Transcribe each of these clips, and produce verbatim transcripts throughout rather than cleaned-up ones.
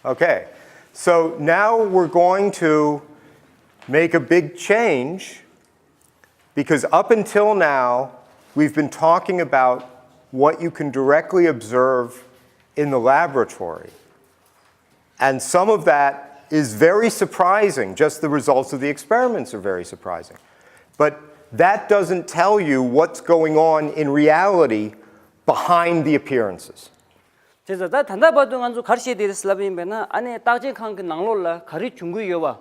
Okay, so now we're going to make a big change because up until now, we've been talking about what you can directly observe in the laboratory. And some of that is very surprising. Just the results of the experiments are very surprising. But that doesn't tell you what's going on in reality behind the appearances. བྱས་ཙང་ད་ད་ལྟ་བར་དུ་ང་ཚོ་ག་རེ་བཤད་དེ་རེད་ལབ་ཡིན་པས་ན། ཨ་ནི་བརྟག་དཔྱད་ཁང་གི་ནང་ལོགས་ལ་ག་རེ་བྱུང་གི་ཡོད་པ།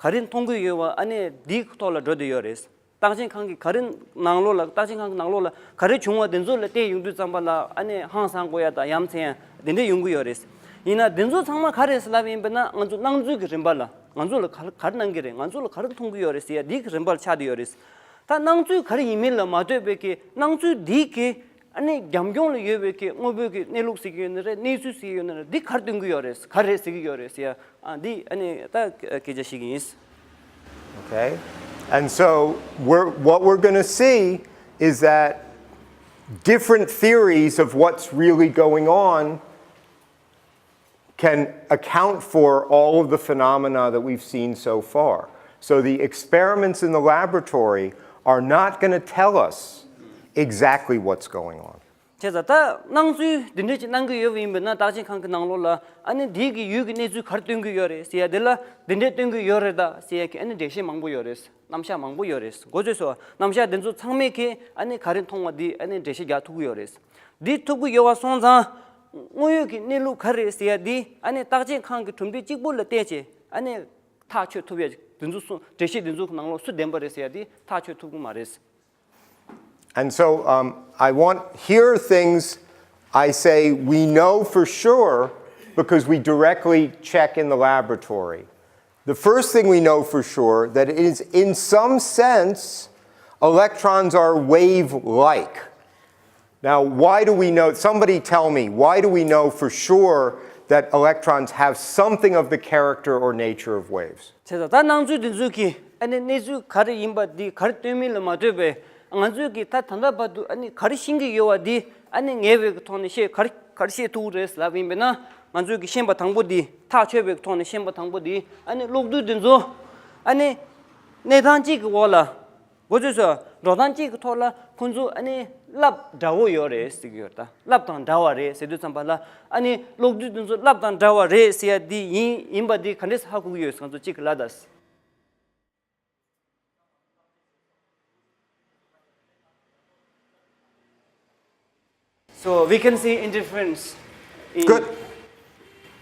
ག་རེ་མཐོང་གི་ཡོད་པ། ཨ་ནི་འདིའི་ཐོག་ལ་འགྲོ་བསྡད་ཡོད་རེད། བརྟག་དཔྱད་ཁང་གི་ག་རེ་ནང་ལོགས་ལ། བརྟག་དཔྱད་ཁང་གི་ནང་ལོགས་ལ་ག་རེ་བྱུང་བ་དེ་ཚོ་ལ་བལྟས་ཡོང་དུས་ཙམ་པ་ལ། ཨ་ནི་ཧང་སང་དགོས་ཡ་དང་ཡ་མཚན་ཡ་དེ་འདྲ་ཡོང་གི་ཡོད་རེད། ཡིན་ན་དེ་ཚོ་ཚང་མ་ག་རེ་རེད་ལབ་ཡིན་པས་ན། ང་ཚོ་སྣང་ཚུལ་གྱི་རིམ་པ་ལ་ང་ཚོ་ལ་ག་ག་རེ་སྣང་གི་རེད། ང་ཚོ་ལ་ག་རེ་མཐོང་གི་ཡོད་རེད་ཟེར་ཡ་འདི་གི་རིམ་པར་ཆགས་བསྡད་ཡོད་རེད། ད་སྣང་ཚུལ་ག་རེ་ཡིན་མིན་ལ་མ་ལྟོས་པའི་གི་སྣང་ཚུལ་འདི་གི་ཨ་ནི་རྒྱབ་ལྗོངས་ལ་ཡོད་པའི་གི་དངོས་པོའི་གི་གནས་ལུགས་ཟེར་གྱི་ཡོད་ན་རེད། གནས་ཚུལ་ཟེར་གྱི་ཡོད་ན་རེད། འདི་ག་རེ་སྟོན་གྱི་ཡོད་རེད། ག་རེ་ཟེར་གྱི་ཡོད་རེད་ཟེར་ཡ། ཨ་འདི་ཨ་ནི་ད་སྐད་ཆ་ཞིག་ཡིན། Okay? And so we're, what we're going to see is that different theories of what's really going on can account for all of the phenomena that we've seen so far. So the experiments in the laboratory are not going to tell us exactly what's going on. བྱས་ཙང་ད་སྣང་ཚུལ་འདི་འདྲ་ཅིག་སྣང་གི་ཡོད་པ་ཡིན་པས་ན། བརྟག་དཔྱད་ཁང་གི་ནང་ལོགས་ལ་ཨ་ནི་འདི་གི་ཡུལ་གྱི་གནས་ཚུལ་ག་རེ་སྟོན་གྱི་ཡོད་རེད་ཟེར་ཡ་འདི་ལ་འདི་འདྲ་སྟོན་གྱི་ཡོད་རེད་ད་ཟེར་ཡ་གི་ཨ་ནི་འགྲེལ་བཤད་མང་པོ་ཡོད་རེད། རྣམ་གཞག་མང་པོ་ཡོད་རེད། མགོ་ཚོས་སོ། རྣམ་གཞག་འདི་ཚོ་ཚང་མས་ཀྱི་ཨ་ནི་ག་རེ་མཐོང་བ་འདི་ཨ་ནི་འགྲེལ་བཤད་རྒྱག་ཐུབ་ཀྱི་ཡོད་རེད། འདི་ཐུབ་ཀྱི་ཡོད་པ་སོང་ཙང་དངོས་ཡོད་ཀྱི་གནས་ལུགས་ག་རེ་རེད་ཟེར་ཡ་འདི་ཨ་ནི་བརྟག་དཔྱད་ཁང་གི་གྲུབ་འབྲས་གཅིག་པུ་ལ་བལྟས་བྱས་ཨ་ནི་ཐག་གཅོད་ཐུབ་ཡ་འདི་ཚོ་གསུང་འགྲེལ་བཤད་འདི་ཚོ་གི་ནང་ལོགས་སུ་བདེན་པ་རེད་ཟེར་ཡ་འདི་ཐག་གཅོད་ཐུབ་ཀྱི་མ་རེད། And so um, I want here things I say we know for sure because we directly check in the laboratory. The first thing we know for sure that it is, in some sense, electrons are wave-like. Now, why do we know? Somebody tell me, why do we know for sure that electrons have something of the character or nature of waves? བྱས་ཙང་ད་སྣང་ཚུལ་འདི་ཚོ་གི་ཨ་ནི་གནས་ཚུལ་ག་རེ་ཡིན་པ་འདི་ག་རེ་སྟོན་མིན་ལ་མ་ལྟོས་པའི་ང་ཚོས་ཀྱི་ད་ད་ལྟ་བར་དུ་ཨ་ནི་ག་རེ་ཤེས་ཀྱི་ཡོད་པ་འདི་ཨ་ནི་ངེས་པའི་གི་ཐོག་ནས་ཤེས་ག་རེ་ག་རེ་ཤེས་ཐུབ་ཀྱི་རེད་ལབ་ཡིན་པས་ན། ང་ཚོས་ཀྱི་ཤེས་པ་དང་པོ་འདི། ཐག་ཆོད་པའི་གི་ཐོག་ནས་ཤེས་པ་དང་པོ་འདི་ཨ་ནི་གློག་རྡུལ་འདི་ཚོ་ཨ་ནི་གནས་སྟངས་གཅིག་གི་འོག་ལ། མགོ་ཚོས་སོ། འགྲོ་སྟངས་གཅིག་གི་ཐོག་ལ་ཁོང་ཚོ་ཨ་ནི་རླབས་འདྲ་བོ་ཡོད་རེད་ཟེར་གྱི་ཡོད་རེད། ད་རླབས་དང་འདྲ་བ་རེད་ཟེར་དུས་ཙམ་པ་ལ་ཨ་ནི་གློག་རྡུལ་དེ་ཚོ་རླབས་དང་འདྲ་བ་རེད་ཟེར་ཡ་འདི་ཡིན་ཡིན་པ་འདི་ག་འདྲས་ཧ་གོ་གི་ཡོད་ང་ཚོ་གཅིག་གི་ལ་ད། So we can see interference in Good.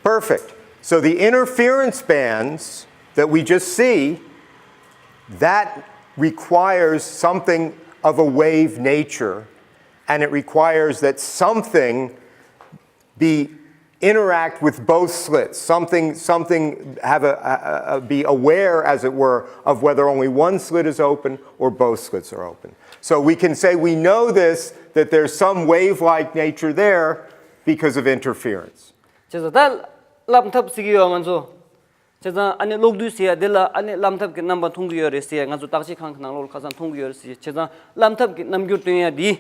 Perfect. So the interference bands that we just see, that requires something of a wave nature, and it requires that something be interact with both slits, something, something have a, a, a, be aware, as it were, of whether only one slit is open or both slits are open. So we can say we know this, that there's some wave-like nature there because of interference. བྱས་ཙང་ད་རླབས་འཐབ་ཟེར་གྱི་ཡོད་ང་ཚོ། བྱས་ཙང་ཨ་ནི་གློག་རྡུལ་ཟེར་ཡ་འདི་ལ་ཨ་ནི་རླབས་འཐབ་ཀྱི་རྣམ་པ་མཐོང་གི་ཡོད་རེད་ཟེར་ཡ། ང་ཚོ་བརྟག་དཔྱད་ཁང་གི་ནང་ལོགས་ལ་ཁ་སང་མཐོང་གི་ཡོད་རེད་ཟེར། བྱས་ཙང་རླབས་འཐབ་ཀྱི་རྣམ་འགྱུར་སྟོན་ཡ་འདི་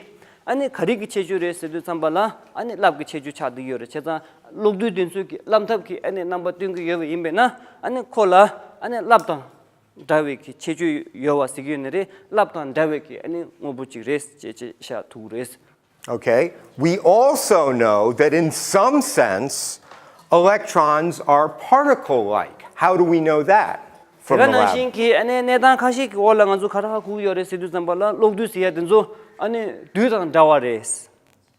ཨ་ནི་ག་རེ་གི་ཁྱད་ཆོས་རེད་ཟེར་དུས་ཙམ་པ་ལ་ཨ་ནི་རླབས་ཀྱི་ཁྱད་ཆོས་ཆགས་བསྡད་ཡོད་རེད། བྱས་ཙང་གློག་རྡུལ་དེ་ཚོ་གི་རླབས་འཐབ་ཀྱི་ཨ་ནི་རྣམ་པ་སྟོན་གྱི་ཡོད་པ་ཡིན་པས་ན། ཨ་ནི་ཁོ་ལ་ཨ་ནི་རླབས་དང་འདྲ་བའི་གི་ཁྱད་ཆོས་ཡོད་པ་ཟེར་གྱི་ཡོད་ནི་རེད། རླབས་དང་འདྲ་བའི་གི་ཨ་ནི་དངོས་པོ་གཅིག་རེད་ཅེས་ཅེས་བཤད་ཐུབ་ཀྱི་རེད། Okay? We also know that in some sense, electrons are particle-like. How do we know that? དེ་From ག་the ནང་lab. བཞིན་གྱི་ཨ་ནི་གནས་སྟངས་ཁ་ཤས་ཀྱི་འོག་ལ་ང་ཚོ་ག་རེ་ཧ་གོ་གི་ཡོད་རེད་ཟེར་དུས་ཙམ་པ་ལ་གློག་རྡུལ་ཟེར་ཡ་དེ་ཚོ་ཨ་ནི་རྡུལ་དང་འདྲ་བ་རེད།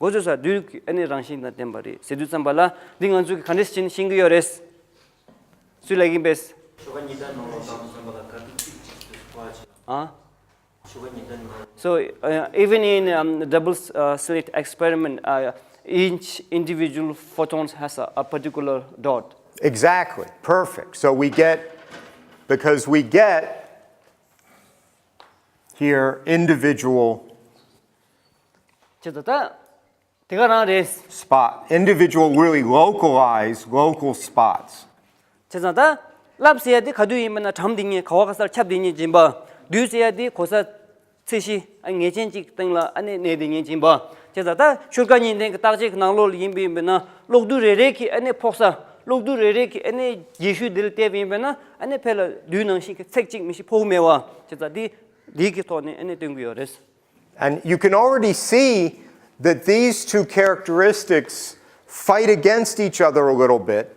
མགོ་ཚོས་སོ། རྡུལ་གྱི་ཨ་ནི་རང་བཞིན་དང་ལྡན་པ་རེད་ཟེར་དུས་ཙམ་པ་ལ་འདི་ང་ཚོས་ག་འདྲས་ཤེས་ཤེས་ཀྱི་ཡོད་རེད། སུས་ལབ་ཀྱིན་པས། ཆོ་ག་གཉིས་ལྡན་ནང་ལོགས་དང་ཙམ་པ་ལ་ག་དུས་གཅིག་གཅིག་ཏུ་གོ་བ་བྱེད། ཨ། So, uh, even in um, the double uh, slit experiment, uh, each individual photon has a, a particular dot. Exactly. Perfect. So we get, because we get here individual ཅེས་ད་དེ་ག་རང་རེད། spot, individual, really localized local spots. བྱས་ཙང་ད་རླབས་ཟེར་ཡ་དེ་ག་དུས་ཡིན་པ་ན་གྲམ་དེ་ཉིད་ག་བ་ག་སར་ཁྱབ་དེ་ཉིད་ཡིན་པ། རྡུལ་ཟེར་ཡ་དེ་གོ་ས་ཚད་གཞི་ངེས་ཅན་གཅིག་སྟེང་ལ་ཨ་ནི་གནས་དེ་ཉིད་ཡིན་པ། བྱས་ཙང་ད་ཤུགས་དཀའ་གཉིས་ལྡན་གྱི་བརྟག་དཔྱད་ཀྱི་ནང་ལོགས་ལ་ཡིན་པ་ཡིན་པ་ན་གློག་རྡུལ་རེ་རེ་གི་ཨ་ནི་ཕོག་ས་ གློག་རྡུལ་རེ་རེ་གི་ཨ་ནི་རྗེས་ཤུལ་འདི་ལ་བལྟས་པ་ཡིན་པས་ན་ཨ་ནི་ཕར་ལ་རྡུལ་ནང་བཞིན་གྱི་ཚེག་གཅིག་མི་ཤེས་ཕོག་མེད་པ་བྱས་ཙང་འདི་འདི་གི་ཐོག་ནས་ཨ་ནི་སྟོན་གྱི་ཡོད་རེད། And you can already see that these two characteristics fight against each other a little bit.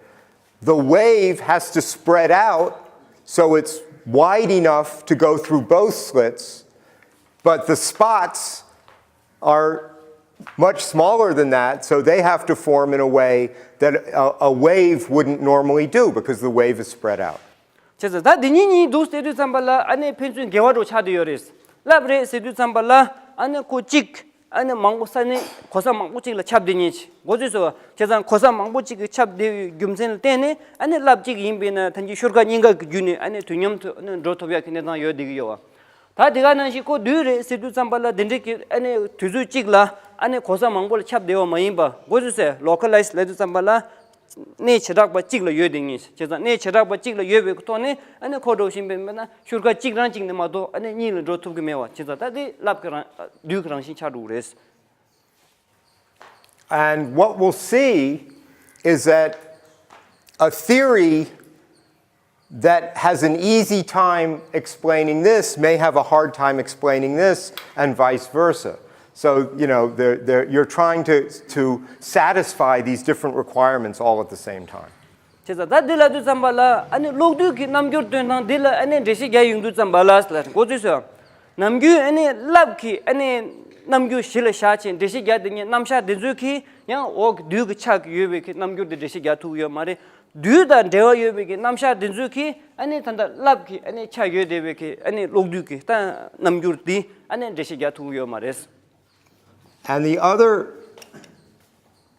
The wave has to spread out so it's wide enough to go through both slits, but the spots are much smaller than that, so they have to form in a way that a, a wave wouldn't normally do because the wave is spread out. བྱས་ཙང་ད་འདི་གཉིས་གཉིས་འདུག་ཟེར་དུས་ཙམ་པ་ལ་ཨ་ནི་ཕན་ཚུན་འགལ་བ་འདྲ་ཆགས་བསྡད་ཡོད་རེད། རླབས་རེད་ཟེར་དུས་ཙམ་པ་ལ་ཨ་ནི་ཁོ་གཅིག་ཨ་ནི་མང་པོ་ས་གནས་གོ་ས་མང་པོ་གཅིག་ལ་ཁྱབ་བསྡད་མཁན་ཅིག་མགོ་ཚོས་སོ། བྱས་ཙང་གོ་ས་མང་པོ་གཅིག་གི་ཁྱབ་བསྡད་པའི་རྒྱུ་མཚན་ལ་བརྟེན་ནས་ཨ་ནི་རླབས་གཅིག་ཡིན་པས་ན་ཐམས་ཅད་ཤུལ་ཁ་གཉིས་ཀ་གི་བརྒྱུད་ནས་ཨ་ནི་དུས་མཉམ་དུ་ཨ་ནི་འགྲོ་ཐུབ་ཡག་གི་གནས་སྟངས་ཡོད་བསྡད་ཀྱི་ཡོད་པ། ད་དེ་ག་ནང་བཞིན་ཁོ་རྡུལ་རེད་ཟེར་དུས་ཙམ་པ་ལ་འདི་འདྲའི་གི་ཨ་ནི་དུས་ཚོད་གཅིག་ལ་ཨ་ནི་གོ་ས་མང་པོ་ལ་ཁྱབ་བསྡད་པ་མ་ཡིན་པ་མགོ་ཚོས་སོ། ལོ་ཁ་ལའི་ཛི་ལབ་དུས་ཙམ་པ་ལ། གནས་བྱེ་བྲག་པ་གཅིག་ལ་ཡོད་དེ་ངེས་བྱས་ཙང་གནས་བྱེ་བྲག་པ་གཅིག་ལ་ཡོད་པའི་ཐོག་ནས་ཨ་ནི་ཁོ་འགྲོ་བཞིན་པའི་མེད་ན་ཤུལ་ཁ་གཅིག་རང་གཅིག་ནས་མ་གཏོགས་ཨ་ནི་གཉིས་ལ་འགྲོ་ཐུབ་ཀྱི་མེད་པ་བྱས་ཙང་ད་དེ་རླབས་ཀྱི་རང་རྡུལ་གྱི་རང་བཞིན་ཆགས་འགྲོ་གི་རེད། And what we'll see is that a theory that has an easy time explaining this may have a hard time explaining this, and vice versa. So, you know, they're, they're, you're trying to, to satisfy these different requirements all at the same time. བྱས་ཙང་ད་འདི་ལབ་དུས་ཙམ་པ་ལ་ཨ་ནི་གློག་རྡུལ་གྱི་རྣམ་འགྱུར་སྟོན་སྟངས་འདི་ལ་ཨ་ནི་འགྲེལ་བཤད་རྒྱག་ཡོང་དུས་ཙམ་པ་ལ་ལ་མགོ་ཚོས་སོ། ནམ་རྒྱུན་ཨ་ནི་རླབས་ཀྱི་ཨ་ནི་རྣམ་འགྱུར་གཞི་ལ་བཞག་བྱས་འགྲེལ་བཤད་རྒྱག་བསྡད་མཁན་རྣམ་གཞག་འདི་ཚོས་ཀྱིས་ཡང་འོག་གི་རྡུལ་གྱི་ཆ་གི་ཡོད་པའི་གི་རྣམ་འགྱུར་འདི་འགྲེལ་བཤད་རྒྱག་ཐུབ་ཀྱི་ཡོད་མ་རེད། རྡུལ་དང་འབྲེལ་བ་ཡོད་པའི་གི་རྣམ་གཞག་འདི་ཚོས་ཀྱིས་ཨ་ནི་ད་ལྟ་རླབས་ཀྱི་ཨ་ནི་ཆ་ཡོད་བསྡད་པའི་གི་ཨ་ནི་གློག་རྡུལ་གྱི་ད་རྣམ་འགྱུར་འདི་ཨ་ནི་འགྲེལ་བཤད་རྒྱག་ཐུབ་ཀྱི་ཡོད་མ་རེད། And the other,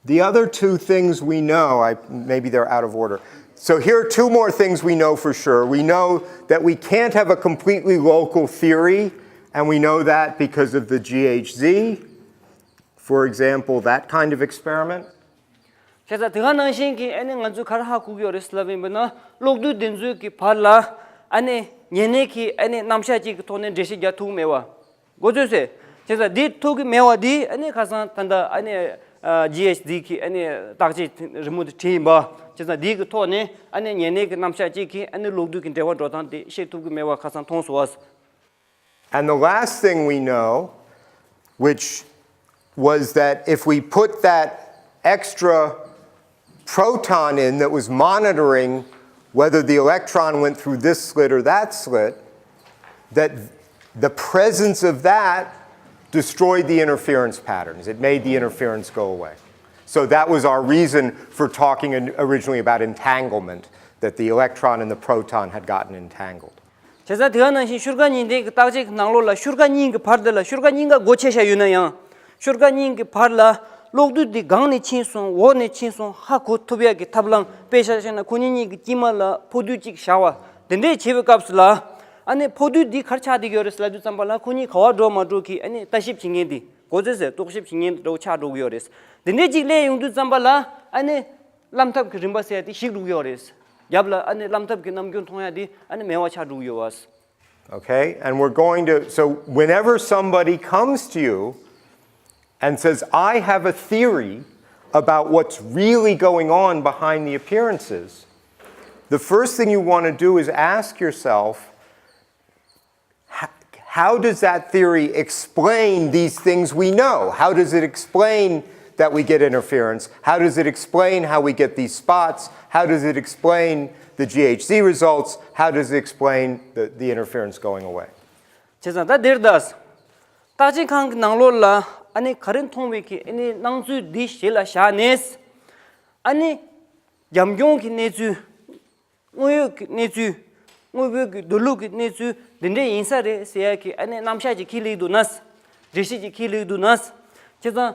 the other two things we know, I, maybe they're out of order. So here are two more things we know for sure. We know that we can't have a completely local theory, and we know that because of the G H Z, for example, that kind of experiment. བྱས་ཙང་དེ་ག་ནང་བཞིན་གྱི་ཨ་ནི་ང་ཚོས་ག་རེ་ཧ་གོ་གི་ཡོད་རེད་ལབ་ཡིན་པ་ན་གློག་རྡུལ་འདི་ཚོའི་གི་བར་ལ་ཨ་ནི་ཉེ་གནས་ཀྱི་ཨ་ནི་རྣམ་གཞག་ཅིག་གི་ཐོག་ནས་འགྲེལ་བཤད་རྒྱག་ཐུབ་མེད་པ། མགོ་ཚོས་སེ། བྱས་ཙང་འདི་ཐུབ་ཀྱི་མེད་པ་འདི་ཨ་ནི་ཁ་སང་ད་ལྟ་ཨ་ནི་ཇི་ཨེཆ་ཌི་གི་ཨ་ནི་བརྟག་དཔྱད་རི་མོ་དེ་བྲིས་ཡིན་པ། བྱས་ཙང་འདི་གི་ཐོག་ནས་ཨ་ནི་ཉེ་གནས་ཀྱི་རྣམ་གཞག་ཅིག་གིས་ཨ་ནི་གློག་རྡུལ་གྱི་འབྲེལ་བ་འགྲོ་སྟངས་དེ་ཤེས་ཐུབ་ཀྱི་མེད་པ་ཁ་སང་མཐོང་སོང་བ། And the last thing we know, which was that if we put that extra proton in that was monitoring whether the electron went through this slit or that slit, that the presence of that destroyed the interference patterns. It made the interference go away. So that was our reason for talking originally about entanglement, that the electron and the proton had gotten entangled. བྱས་ཙང་དེ་ག་ནང་བཞིན་ཤུལ་ཁ་གཉིས་ལྡན་གྱི་བརྟག་དཔྱད་ཀྱི་ནང་ལོགས་ལ་ཤུལ་ཁ་གཉིས་ཀྱི་བར་དེ་ལ་ཤུལ་ཁ་གཉིས་ཀ་སྒོ་ཕྱེ་བཞག་ཡོད་ན་ཡང་། ཤུལ་ཁ་གཉིས་ཀྱི་བར་ལ་གློག་རྡུལ་འདི་སྒང་ནས་ཕྱིན་སོང་འོག་ནས་ཕྱིན་སོང་ཧ་གོ་ཐུབ་ཡག་གི་ཐབས་ལམ་དཔེ་ཆ་བཤད་ན་ཁོ་གཉིས་གཉིས་ཀྱི་དཀྱིལ་མ་ལ་ཕོ་རྡུལ་གཅིག་བཞག་པ་དེ་འདྲས་བྱེད་པའི་སྐབས་སུ་ལ། ཨ་ནི་ཕོ་རྡུལ་འདི་ག་རེ་ཆགས་བསྡད་ཀྱི་ཡོད་རེད་ཟེར་ལབ་དུས་ཙམ་པ་ལ་ཁོ་གཉིས་ག་པར་འགྲོ་མ་འགྲོ་གི་ཨ་ནི་ལྟ་ཞིབ་བྱེད་མཁན་འདི་མགོ་ཚོས་སེ་རྟོག་ཞིབ་བྱེད་མཁན་འདྲ་བོ་ཆགས་འགྲོ་གི་ཡོད་རེད། དེ་འདྲས་གཅིག་སླེབས་ཡོང་དུས་ཙམ་པ་ལ་ཨ་ནི། རླབས་ཐབས་ཀྱི་རིམ་པ་ཟེར་ཡ་དེ་ཞིག་འགྲོ་གི་ཡོད་རེད། རྒྱབ་ལ་ཨ་ནི་རླབས་ཐབས་ཀྱི་རྣམ་འགྱུར་མཐོང་ཡ་དེ་ཨ་ནི་མེད་པ་ཆགས་འགྲོ་གི་ཡོད་པ། Okay, and we're going to, so whenever somebody comes to you and says, I have a theory about what's really going on behind the appearances, the first thing you want to do is ask yourself, How does that theory explain these things we know? How does it explain that we get interference? How does it explain how we get these spots? How does it explain the G H Z results? How does it explain the, the interference going away? བྱས་ཙང་ད་འདིར་ད། བརྟག་དཔྱད་ཁང་གི་ནང་ལོགས་ལ་ཨ་ནི་ག་རེ་མཐོང་བའི་གི་ཨ་ནི་སྣང་ཚུལ་འདི་གཞི་ལ་བཞག་ནས། ཨ་ནི། རྒྱབ་ལྗོངས་ཀྱི་གནས་ཚུལ། དངོས་ཡོད་ཀྱི་གནས་ཚུལ། དངོས་པོའི་གི་འདུག་ལུགས་ཀྱི་གནས་ཚུལ་འདི་འདྲས་ཡིན་ས་རེད་ཟེར་ཡ་གི་ཨ་ནི་རྣམ་གཞག་ཅིག་ཁྱེར་སླེབས་འདུག་ན། འགྲེལ་བཤད་ཅིག་ཁྱེར་སླེབས་འདུག་ན། བྱས་ཙང་།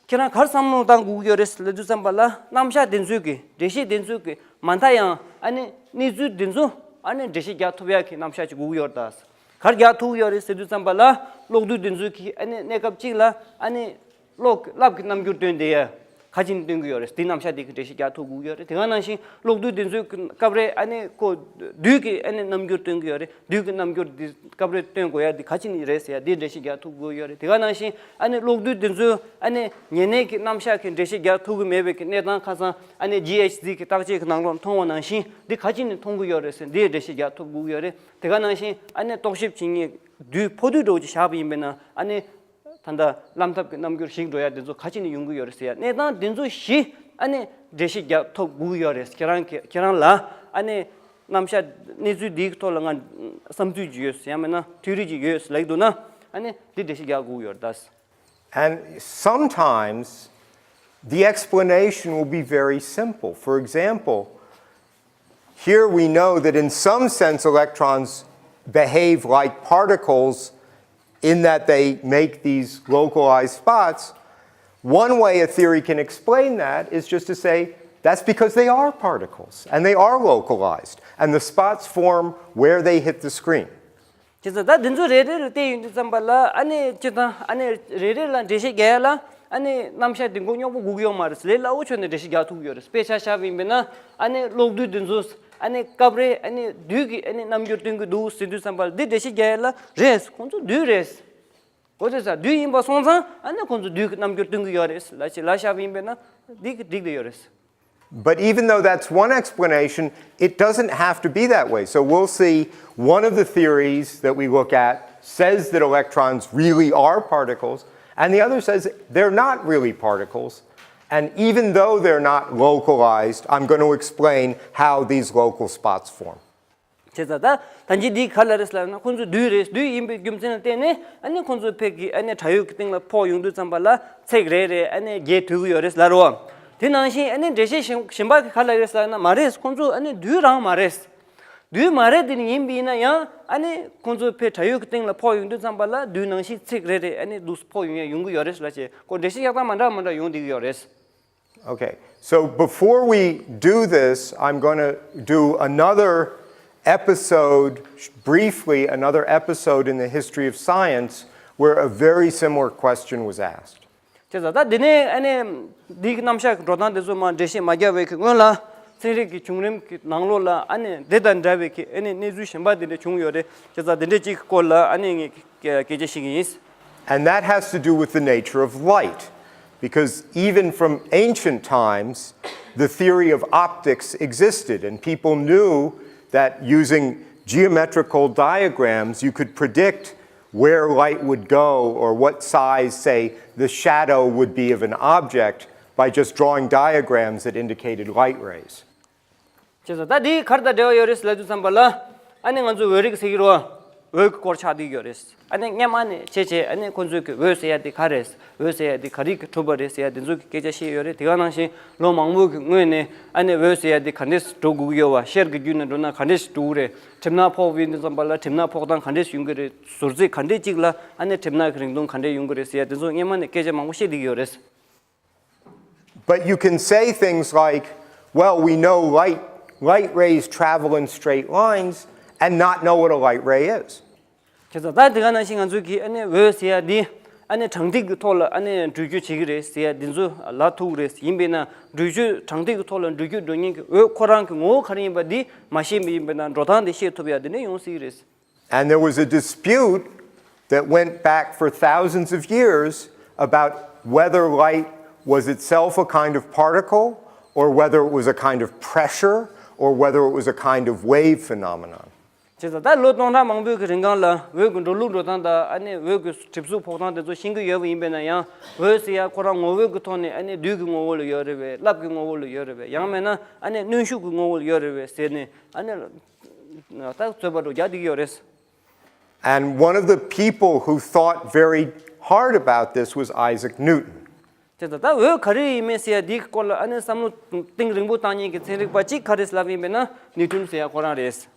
ཁྱེད་རང་ག་རེ་བསམ་བློ་བཏང་དགོས་ཀྱི་ཡོད་རེད་ལབ་དུས་ཙམ་པ་ལ་རྣམ་གཞག་དེ་ཚོས་གི་འགྲེལ་བཤད་དེ་ཚོས་གི་མ་མཐའ་ཡང་ཨ་ནི་གནས་ཚུལ་དེ་ཚོ་ཨ་ནི་འགྲེལ་བཤད་རྒྱག་ཐུབ་ཡ་གི་རྣམ་གཞག་ཅིག་དགོས་ཀྱི་ཡོད་རེད་ད། ག་རེ་རྒྱག་ཐུབ་ཀྱི་ཡོད་རེད་ཟེར་དུས་ཙམ་པ་ལ་གློག་རྡུལ་དེ་ཚོས་གི་ཨ་ནི་གནས་སྐབས་གཅིག་ལ་ཨ་ནི། གློག་རླབས་ཀྱི་རྣམ་འགྱུར་སྟོན་བསྡད་ཡ། ག་ཅི་ནས་སྟོན་གྱི་ཡོད་རེད། དེ་རྣམ་གཞག་དེ་གི་འགྲེལ་བཤད་རྒྱག་ཐུབ་དགོས་ཀྱི་ཡོད་རེད། དེ་ག་ནང་བཞིན་གློག་རྡུལ་དེ་ཚོའི་སྐབས་རེ་ཨ་ནི་ཁོ་རྡུལ་གྱི་ཨ་ནི་རྣམ་འགྱུར་སྟོན་གྱི་ཡོད་རེད། རྡུལ་གྱི་རྣམ་འགྱུར་དེ་སྐབས་རེ་སྟོན་དགོས་ཡ་དེ་ག་ཅི་ནས་རེད་ཟེར་ཡ་དེ་འགྲེལ་བཤད་རྒྱག་ཐུབ་དགོས་ཀྱི་ཡོད་རེད། དེ་ག་ནང་བཞིན་ཨ་ནི་གློག་རྡུལ་དེ་ཚོའི་ཨ་ནི་ཉེ་གནས་ཀྱི་རྣམ་གཞག་གི་འགྲེལ་བཤད་རྒྱག་ཐུབ་ཀྱི་མེད་པའི་གི་གནས་སྟངས་ཁ་སང་ཨ་ནི་ཇི་ཨེཆ་ཟི་གི་བརྟག་དཔྱད་ཀྱི་ནང་ལོགས་མཐོང་བ་ནང་བཞིན་དེ་ག་ཅི་ནས་མཐོང་གི་ཡོད་རེད་ཟེར་དེའི་འགྲེལ་བཤད་རྒྱག་ཐུབ་དགོས་ཀྱི་ཡོད་རེད། དེ་ག་ནང་བཞིན་ཨ་ནི་རྟོག་ཞིབ་བྱེད་མཁན་རྡུལ་ཕོ་རྡུལ་འདྲ་བོ་ཅིག་བཞག་པ་ཡིན་པས་ན་ཨ་ནི། ད་ལྟ་རླངས་ཐབས་ཀྱི་རྣམ་འགྱུར་ཞིག་འགྲོ་ཡ་དེ་ཚོ་ག་ཅི་ནས་ཡོང་གི་ཡོད་རེད་ཟེར་ཡ། གནས་སྟངས་དེ་ཚོ་བཞི་ཨ་ནི་འགྲེལ་བཤད་རྒྱག་ཐུབ་དགོས་ཀྱི་ཡོད་རེད། ཁྱེད་རང་གི་ཁྱེད་རང་ལ་ཨ་ནི་རྣམ་གཞག་གནས་ཚུལ་འདིའི་ཐོག་ལ་ང་བསམ་ཚུལ་ཅིག་ཡོད་ཡང་མིན་ན་ཐིའོ་རི་ཅིག་ཡོད་ལབ་ཀྱི་འདུག་ན་ཨ་ནི་འདི་འགྲེལ་བཤད་རྒྱག་དགོས་ཀྱི་ཡོད་རེད་ད། And sometimes the explanation will be very simple. For example, here we know that in some sense electrons behave like particles in that they make these localized spots. One way a theory can explain that is just to say that's because they are particles and they are localized, and the spots form where they hit the screen. བྱས་ཙང་ད་འདི་ཚོ་རེ་རེ་ལ་བལྟས་ཡོང་དུས་ཙམ་པ་ལ་ཨ་ནི་སྤྱིར་བཏང་ཨ་ནི་རེ་རེ་ལ་འགྲེལ་བཤད་རྒྱག་ཡ་ལ་ཨ་ནི་རྣམ་གཞག་འདི་མགོ་རྙོག་པོ་དགོས་ཀྱི་ཡོད་མ་རེད། ལས་སླ་བོ་ཆོས་ནས་འགྲེལ་བཤད་རྒྱག་ཐུབ་ཀྱི་ཡོད་རེད། དཔེ་ཆ་བཞག་པ་ཡིན་པས་ན་ཨ་ནི་གློག་རྡུལ་འདི་ཚོ་ཨ་ནི་སྐབས་རེ་ཨ་ནི་རྡུལ་གྱི་ཨ་ནི་རྣམ་འགྱུར་སྟོན་གྱི་འདུག་ཟེར་དུས་ཙམ་པ་ལ་འདི་འགྲེལ་བཤད་རྒྱག་ཡ་ལ་རེད། ཁོང་ཚོ་རྡུལ་རེད། གོ་ཚོད་ས་རྡུལ་ཡིན་པ་སོང་ཙང་ཨ་ནི་ཁོང་ཚོ་རྡུལ་གྱི་རྣམ་འགྱུར་སྟོན་གྱི་ཡོད་རེད་ལ་ཞེས་ལ་བཞག་པ་ཡིན་པས་ན་འདི་གི་འགྲིག་གི་ཡོད་རེད། But even though that's one explanation, it doesn't have to be that way. So we'll see one of the theories that we look at says that electrons really are particles, and the other says they're not really particles. And even though they're not localized, I'm going to explain how these local spots form. བྱས་ཙང་ད་ད་ཅི་འདི་ག་ལ་རེད་ལབ་ན་ཁོང་ཚོ་རྡུལ་རེད། རྡུལ་ཡིན་པའི་རྒྱུ་མཚན་ལ་བརྟེན་ནས་ཨ་ནི་ཁོང་ཚོ་ཕེབས་ཀྱི་ཨ་ནི་དྲ་ཡོལ་གྱི་སྟེང་ལ་ཕོག་ཡོང་དུས་ཙམ་པ་ལ་ཚེག་རེ་རེ་ཨ་ནི་རྒྱས་ཐུབ་ཀྱི་ཡོད་རེད་ལབ་རོ། དེ་ནང་བཞིན་ཨ་ནི་འགྲེལ་བཤད་གཞན་གཞན་པ་གི་ག་ལ་རེད་ལབ་ན་མ་རེད། ཁོང་ཚོ་ཨ་ནི་རྡུལ་རང་མ་རེད། རྡུལ་མ་རེད་དེ་ནི་ཡིན་པ་ཡིན་ན་ཡང་ཨ་ནི་ཁོང་ཚོ་ཕེབས་དྲ་ཡོལ་གྱི་སྟེང་ལ་ཕོག་ཡོང་དུས་ཙམ་པ་ལ་རྡུལ་ནང་བཞིན་ཚེག་རེ་རེ་ཨ་ནི་འདུག་ཕོག་ཡོང་ཡ་ཡོང་གི་ཡོད་རེད་ལབ་བྱས་ཁོ་འགྲེལ་བཤད་ཡག་དང་མ་འདྲ་མ་འདྲ་ཡོང་བསྡད་ཀྱི་ཡོད་རེད། Okay, so before we do this, I'm going to do another episode, briefly, another episode in the history of science where a very similar question was asked. བྱས་ཙང་ད་འདི་ནས་ཨ་ནི་འདི་གི་རྣམ་གཞག་གི་འགྲོ་སྟངས་དེ་ཚོ་མར་འགྲེལ་བཤད་མ་རྒྱག་པའི་གི་སྔོན་ལ་ཚན་རིག་གི་བྱུང་རིམ་གི་ནང་ལོགས་ལ་ཨ་ནི་འདི་དང་འདྲ་བའི་གི་ཨ་ནི་གནས་ཚུལ་གཞན་པ་འདི་འདྲ་བྱུང་ཡོད་རེད། བྱས་ཙང་འདི་འདྲ་གཅིག་གི་སྐོར་ལ་ཨ་ནི་ངས་སྐད་ཆ་བཤད་ཀྱི་ཡིན། And that has to do with the nature of light, because even from ancient times, the theory of optics existed, and people knew that using geometrical diagrams, you could predict where light would go or what size, say, the shadow would be of an object by just drawing diagrams that indicated light rays. བྱས་ཙང་ད་འདི་ག་རེ་དང་འབྲེལ་བ་ཡོད་རེད་ལབ་དུས་ཙམ་པ་ལ་ཨ་ནི་ང་ཚོ་འོད་རིག་ཟེར་གྱི་རེད་བ། འོད་ཀྱི་སྐོར་ཆགས་བསྡད་ཡོད་རེད། ཨ་ནི་སྔོན་མ་ནས་བྱས་བྱས་ཨ་ནི་ཁོང་ཚོས་ཀྱི་འོད་ཟེར་ཡ་དེ་ག་རེད། འོད་ཟེར་ཡ་དེ་ག་རེ་གིས་གྲུབ་པ་རེད་ཟེར་ཡ་དེ་ཚོ་གི་སྐད་ཆ་བཤད་ཡོད་རེད། དེ་ག་ནང་བཞིན་ལོ་མང་པོ་གི་སྔོན་ནས་ཨ་ནི་འོད་ཟེར་ཡ་དེ་ག་འདྲས་འགྲོ་དགོས་ཀྱི་ཡོད་བ། ཤར་གྱི་རྒྱུད་ནས་འགྲོ་ན་ག་འདྲས་འགྲོ་གི་རེད། གྲིབ་ནག་ཕོག་པའི་དུས་ཙམ་པ་ལ་གྲིབ་ནག་ཕོག་སྟངས་ག་འདྲས་ཡོང་གི་རེད། ཟུར་ཚད་ག་འདྲས་གཅིག་ལ་ཨ་ནི་གྲིབ་ནག་གི་རིང་ཐུང་ག་འདྲས་ཡོང་གི་རེད་ཟེར་ཡ་དེ་ཚོ་སྔོན་མ་ནས་སྐད་ཆ་མང་པོ་བཤད་བསྡད་ཀྱི་ཡོད་རེད། But you can say things like, well, we know light, light rays travel in straight lines and not know what a light ray is. བྱས་ཙང་ད་དེ་ག་ནང་བཞིན་ང་ཚོས་ཀྱིས་ཨ་ནི་འོད་ཟེར་ཡ་འདི་ཨ་ནི་གྲངས་ཐིག་གི་ཐོག་ལ་ཨ་ནི་འགྲུལ་སྐྱོད་བྱེད་ཀྱི་རེད་ཟེར་ཡ་འདི་ཚོ་ལབ་ཐུབ་ཀྱི་རེད། ཡིན་པས་ན་འགྲུལ་སྐྱོད་གྲངས་ཐིག་གི་ཐོག་ལ་འགྲུལ་སྐྱོད་འགྲོ་མཁན་གྱི་འོད་ཁོ་རང་གི་ངོ་བོ་ག་རེ་ཡིན་པ་འདི་མ་ཤེས་པ་ཡིན་པས་ན་འགྲོ་སྟངས་དེ་ཤེས་ཐུབ་ཡ་དེ་འདྲ་ཡོང་སྲིད་ཀྱི་རེད། And there was a dispute that went back for thousands of years about whether light was itself a kind of particle or whether it was a kind of pressure or whether it was a kind of wave phenomenon. བྱས་ཙང་ད་ལོ་སྟོང་ཕྲག་མང་པོའི་གི་རིང་གང་ལ་འོད་ཀྱི་འགྲོ་ལུགས་འགྲོ་སྟངས་དང་ཨ་ནི་འོད་ཀྱི་གྲིབ་གཟུགས་ཕོག་སྟངས་དེ་ཚོ་ཤེས་ཀྱི་ཡོད་པ་ཡིན་པས་ན་ཡང་འོད་ཟེར་ཡ་ཁོ་རང་ངོ་བོའི་གི་ཐོག་ནས་ཨ་ནི་རྡུལ་གྱི་ངོ་བོ་ལ་ཡོད་རེད་པས། རླབས་ཀྱི་ངོ་བོ་ལ་ཡོད་རེད་པས། ཡང་མིན་ན་ཨ་ནི་གནོན་ཤུགས་ཀྱི་ངོ་བོ་ལ་ཡོད་རེད་པས་ཟེར་ནས་ཨ་ནི་ད་རྩོད་པ་འགྲོ་རྒྱག་བསྡད་ཀྱི་ཡོད་རེད། And one of the people who thought very hard about this was Isaac Newton. དེ་ད་ད་འོད་ག་རེ་ཡིན་མིན་ཟེར་ཡ་འདིའི་སྐོར་ལ་ཨ་ནི་བསམ་བློ་གཏིང་རིང་པོ་བཏང་མཁན་གྱི་ཚན་རིག་པ་གཅིག་ག་རེ་ལབ་ཡིན་པས་ན་ནིའུ་ཊོན་ཟེར་ཡ་ཁོ་རང་རེད།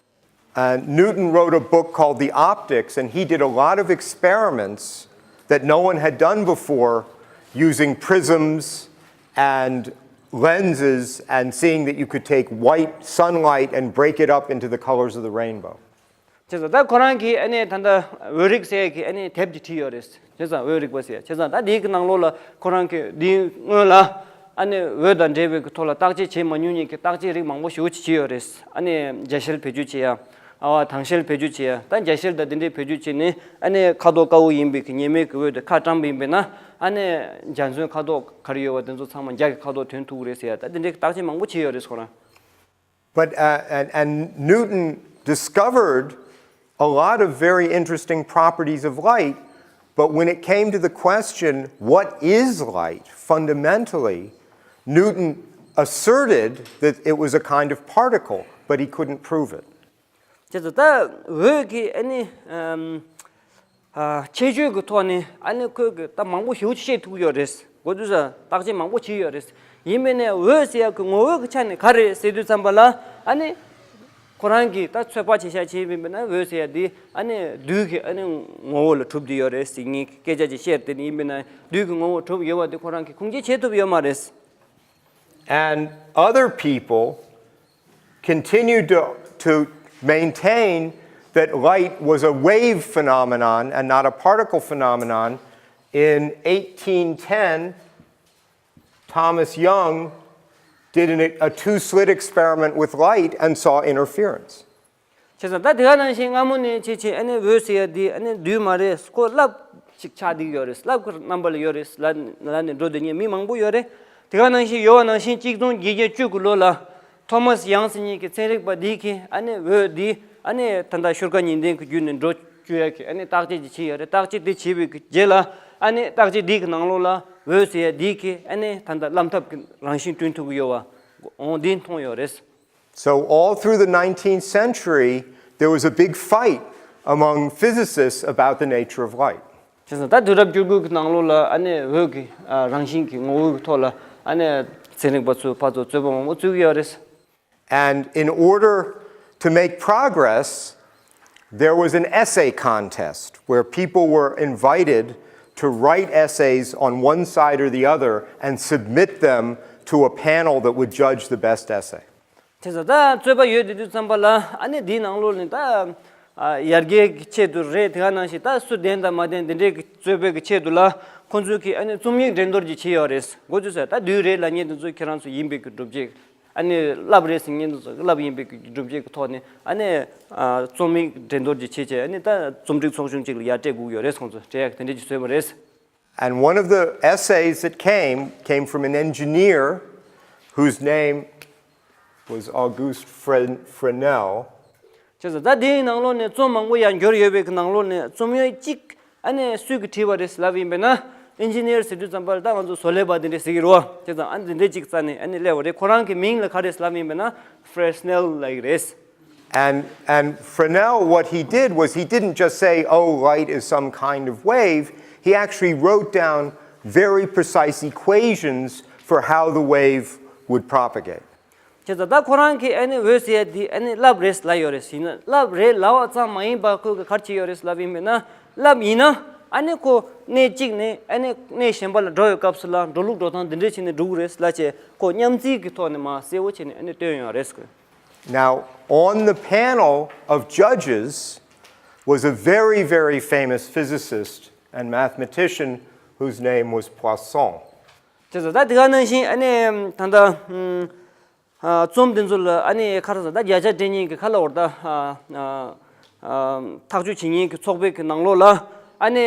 And Newton wrote a book called The Optics, and he did a lot of experiments that no one had done before using prisms and lenses and seeing that you could take white sunlight and break it up into the colors of the rainbow. བྱས་ཙང་ད་ཁོ་རང་གིས་ཨ་ནི་ད་ལྟ་འོད་རིག་ཟེར་གྱི་ཨ་ནི་དེབ་ཅིག་བྲིས་ཡོད་རེད། བྱས་ཙང་འོད་རིག་པ་ཟེར་བྱས་ཙང་ད་འདིའི་གི་ནང་ལོགས་ལ་ཁོ་རང་གིས་འདིའི་སྔོན་ལ་ ཨ་ནི་འོད་དང་འབྲེལ་བའི་གི་ཐོག་ལ་བརྟག་དཔྱད་བྱེད་མ་མྱོང་མཁན་གྱི་བརྟག་དཔྱད་རིགས་མང་པོ་ཞེ་པོ་ཅིག་བྱས་ཡོད་རེད། ཨ་ནི་འཇའ་ཤེལ་བེད་སྤྱོད་བྱེད་ཡ། ཨ་བ་དྭངས་ཤེལ་བེད་སྤྱོད་བྱེད་ཡ། ད་འཇའ་ཤེལ་དང་དེ་འདྲའི་བེད་སྤྱོད་བྱས་ནས་ཨ་ནི་ཁ་དོག་དཀར་པོ་ཡིན་པའི་གི་ཉི་མའི་གི་འོད་དེ་ཁ་བཀྲམ་པ་ཡིན་པས་ན། ཨ་ནི་འཇའ་ཚོན་ཁ་དོག་ག་རེ་ཡོད་པ་དེ་ཚོ་ཚང་མ་འཇའ་གི་ཁ་དོག་ཐོན་ཐུབ་ཀྱི་རེད་ཟེར་ཡ། ད་དེ་འདྲའི་བརྟག་དཔྱད་མང་པོ་བྱས་ཡོད་རེད་ཁོ་རང་། But, uh, and, and Newton discovered a lot of very interesting properties of light, but when it came to the question, what is light, fundamentally, Newton asserted that it was a kind of particle, but he couldn't prove it. དེ་ཚོ་ད་འོད་ཀྱི་ཨ་ནི་ཨམ། ཨ་ཁྱད་ཆོས་ཀྱི་ཐོག་ནས་ཨ་ནི་ཁོས་ཀྱི་ད་མང་པོ་ཞེ་པོ་ཅིག་བཤད་ཐུབ་ཀྱི་ཡོད་རེད། གོ་དུས་ས་བརྟག་དཔྱད་མང་པོ་བྱས་ཡོད་རེད། ཡིན་པས་ནས་འོད་ཟེར་ཡག་གི་ངོ་བོ་གི་ཆ་ནས་ག་རེ་ཟེར་དུས་ཙམ་པ་ལ་ཨ་ནི་ཁོ་རང་གིས་ད་ཚོད་དཔག་བྱས་ཤག་བྱས་ཡིན་པས་ན་འོད་ཟེར་ཡག་འདི་ཨ་ནི་རྡུལ་གྱི་ཨ་ནི་ངོ་བོ་ལ་གྲུབ་བསྡད་ཡོད་རེད་ཟེར་ངས་སྐད་ཆ་ཅིག་བཤད་དེ་ནི་ཡིན་པས་ན་རྡུལ་གྱི་ངོ་བོ་གྲུབ་ཡོད་པ་དེ་ཁོ་རང་གིས་ཁུངས་སྐྱེལ་བྱེད་ཐུབ་ཡོད་མ་རེད། And other people continued to, to maintain that light was a wave phenomenon and not a particle phenomenon. In eighteen ten, Thomas Young did an, a two slit experiment with light and saw interference. བྱས་ཙང་ད་དེ་ག་ནང་བཞིན་སྔ་མོ་ནས་བྱས་བྱས་ཨ་ནི་འོད་ཟེར་ཡ་འདི་ཨ་ནི་རྡུལ་མ་རེད། ཁོ་རླབས་ཅིག་ཆགས་བསྡད་ཡོད་རེད། རླབས་ཀྱི་རྣམ་པ་ལ་ཡོད་རེད་ལ་ལ་ནས་འགྲོ་བསྡད་མཁན་མི་མང་པོ་ཡོད་རེད། དེ་ག་ནང་བཞིན་ཡོད་པ་ནང་བཞིན་གཅིག་སྟོང་བརྒྱད་བརྒྱ་བཅུ་དགུ་ལོ་ལ་ཐོ་མཱས་ཡང་ཟེར་མཁན་གྱི་ཚན་རིག་པ་འདིས་ཀྱིས་ཨ་ནི་འོད་འདི་ཨ་ནི་ད་ལྟ་ཤུགས་དྲག་ཉི་ཟླའི་གི་བརྒྱུད་ནས་འགྲོ་བཅུག་ཡ་གི་ཨ་ནི་བརྟག་དཔྱད་ཅིག་བྱས་ཡོད་རེད། བརྟག་དཔྱད་དེ་བྱས་པའི་གི་རྗེས་ལ་ཨ་ནི་བརྟག་དཔྱད་འདི་གི་ནང་ལོགས་ལ་འོད་ཟེར་ཡ་འདི་གིས་ཨ་ནི་ད་ལྟ་རླབས་ཐབས་ཀྱི་རང་བཞིན་བསྐྲུན་ཐུབ་ཀྱི་ཡོད་པ་འོ་འདི་མཐོང་ཡོད་རེད། So, all through the nineteenth century, there was a big fight among physicists about the nature of light. བྱས་ཙང་ད་དུས་རབས་བཅུ་དགུ་གི་ནང་ལོགས་ལ་ཨ་ནི་འོད་ཀྱི་ཨ་རང་བཞིན་གྱི་ངོ་བོ་གི་ཐོག་ལ་ཨ་ནི་ཚན་རིག་པ་ཚོས་ཕར་ཚུར་རྩོད་པ་མང་པོ་རྩོད་ཀྱི་ཡོད་རེད། And in order to make progress, there was an essay contest where people were invited to write essays on one side or the other and submit them to a panel that would judge the best essay. དེ་ཚོ་ད་རྩོད་པ་ཡོད་དེ་དུས་ཙམ་པ་ལ་ཨ་ནི་འདིའི་ནང་ལོགས་ནས་ད་ཨ་ཡར་རྒྱས་ཀྱི་ཆེད་དུ་རེད། དེ་ག་ནང་བཞིན་ད་སུ་བདེན་དང་མ་བདེན་དེ་འདྲའི་གི་རྩོད་པའི་གི་ཆེད་དུ་ལ་ཁོང་ཚོས་ཀྱི་ཨ་ནི་རྩོམ་ཡིག་འགྲན་བསྡུར་གྱི་བྱས་ཡོད་རེད། འགོ་ཚུགས་ས་ད་དུས་རེད་ལབ་མཁན་དེ་ཚོ་ཁྱེད་རང་ཚོ་ཡིན་པའི་གི་སྒྲུབ་བྱེད། ཨ་ནི་རླབས་རེད་ཟེར་མཁན་དེ་ཚོ་རླབས་ཡིན་པའི་གི་སྒྲུབ་བྱེད་ཀྱི་ཐོག་ནས་ཨ་ནི་ཨ་རྩོམ་ཡིག་འགྲན་བསྡུར་གྱི་བྱས་བྱས་ཨ་ནི་ད་རྩོམ་སྒྲིག་ཚོགས་ཆུང་གཅིག་ལ་ཡར་སྤྲད་དགོས་ཡོད་རེད། ཁོང་ཚོ་སྤྲད་ཡག་དེ་འདྲས་ཀྱི་བཟོས་པ་རེད། And one of the essays that came came from an engineer whose name was Auguste Fre- Fresnel. བྱས་ཙང་ད་དེའི་ནང་ལོགས་ནས་རྩོམ་མང་པོ་ཡང་འབྱོར་ཡོད་པའི་གི་ནང་ལོགས་ནས་རྩོམ་ཡོད་གཅིག་ཨ་ནི་སུས་གི་བྲིས་པ་རེད་ལབ་ཡིན་པས་ན་ཨིན་ཇི་ནི་ཡར་ཟེར་དུས་ཙམ་པར་ད་ང་ཚོ་བཟོ་ལས་པ་དེ་འདྲས་ཟེར་གི་རེད་བ། བྱས་ཙང་ཨ་ནི་དེ་འདྲས་གཅིག་རྩ་ནས་ཨ་ནི་སླེབས་པ་རེད། ཁོ་རང་གི་མིང་ལ་ག་རེ་ལབ་ཡིན་པས་ན་Fresnel ལབ་ཀྱི་རེད། And, and Fresnel, what he did was he didn't just say, "Oh, light is some kind of wave." He actually wrote down very precise equations for how the wave would propagate. བྱས་ཙང་ད་ཁོ་རང་གིས་ཨ་ནི་འོད་ཟེར་ཡ་འདི་ཨ་ནི་རླབས་རེད་ལབ་ཡོད་རེད། ཡིན་ན་རླབས་རེད་ལབ་པ་ཙམ་མ་ཡིན་པར་ཁོས་ག་ག་རེ་བྱས་ཡོད་རེད་ལབ་ཡིན་པས་ན་རླབས་ཡིན་ན་ཨ་ནི་ཁོ་གནས་གཅིག་ནས་ཨ་ནི་གནས་གཞན་པ་ལ་འགྲོ་བའི་སྐབས་སུ་ལ་འགྲོ་ལུགས་འགྲོ་སྟངས་འདི་འདྲས་བྱས་ནས་འགྲོ་གི་རེད་ལབ་བྱས་ཁོ་མཉམ་རྩིས་ཀྱི་ཐོག་ནས་མར་གསལ་པོ་བྱས་ནས་ཨ་ནི་སྟོན་ཡོད་རེད། Now, on the panel of judges was a very, very famous physicist and mathematician whose name was Poisson. བྱས་ཙང་ད་དེ་ག་ནང་བཞིན་ཨ་ནི་ད་ལྟ་ཨ་རྩོམ་དེ་ཚོ་ལ་ཨ་ནི་ཁ་ར་ས་ད་བརྒྱ་ཆ་སྤྲད་མཁན་གྱི་ཁ་ལ་འོར་ད་ཨ་ཨ་ཨ་ཐག་གཅོད་བྱེད་མཁན་གྱི་ཚོགས་པའི་གི་ནང་ལོགས་ལ་ཨ་ནི་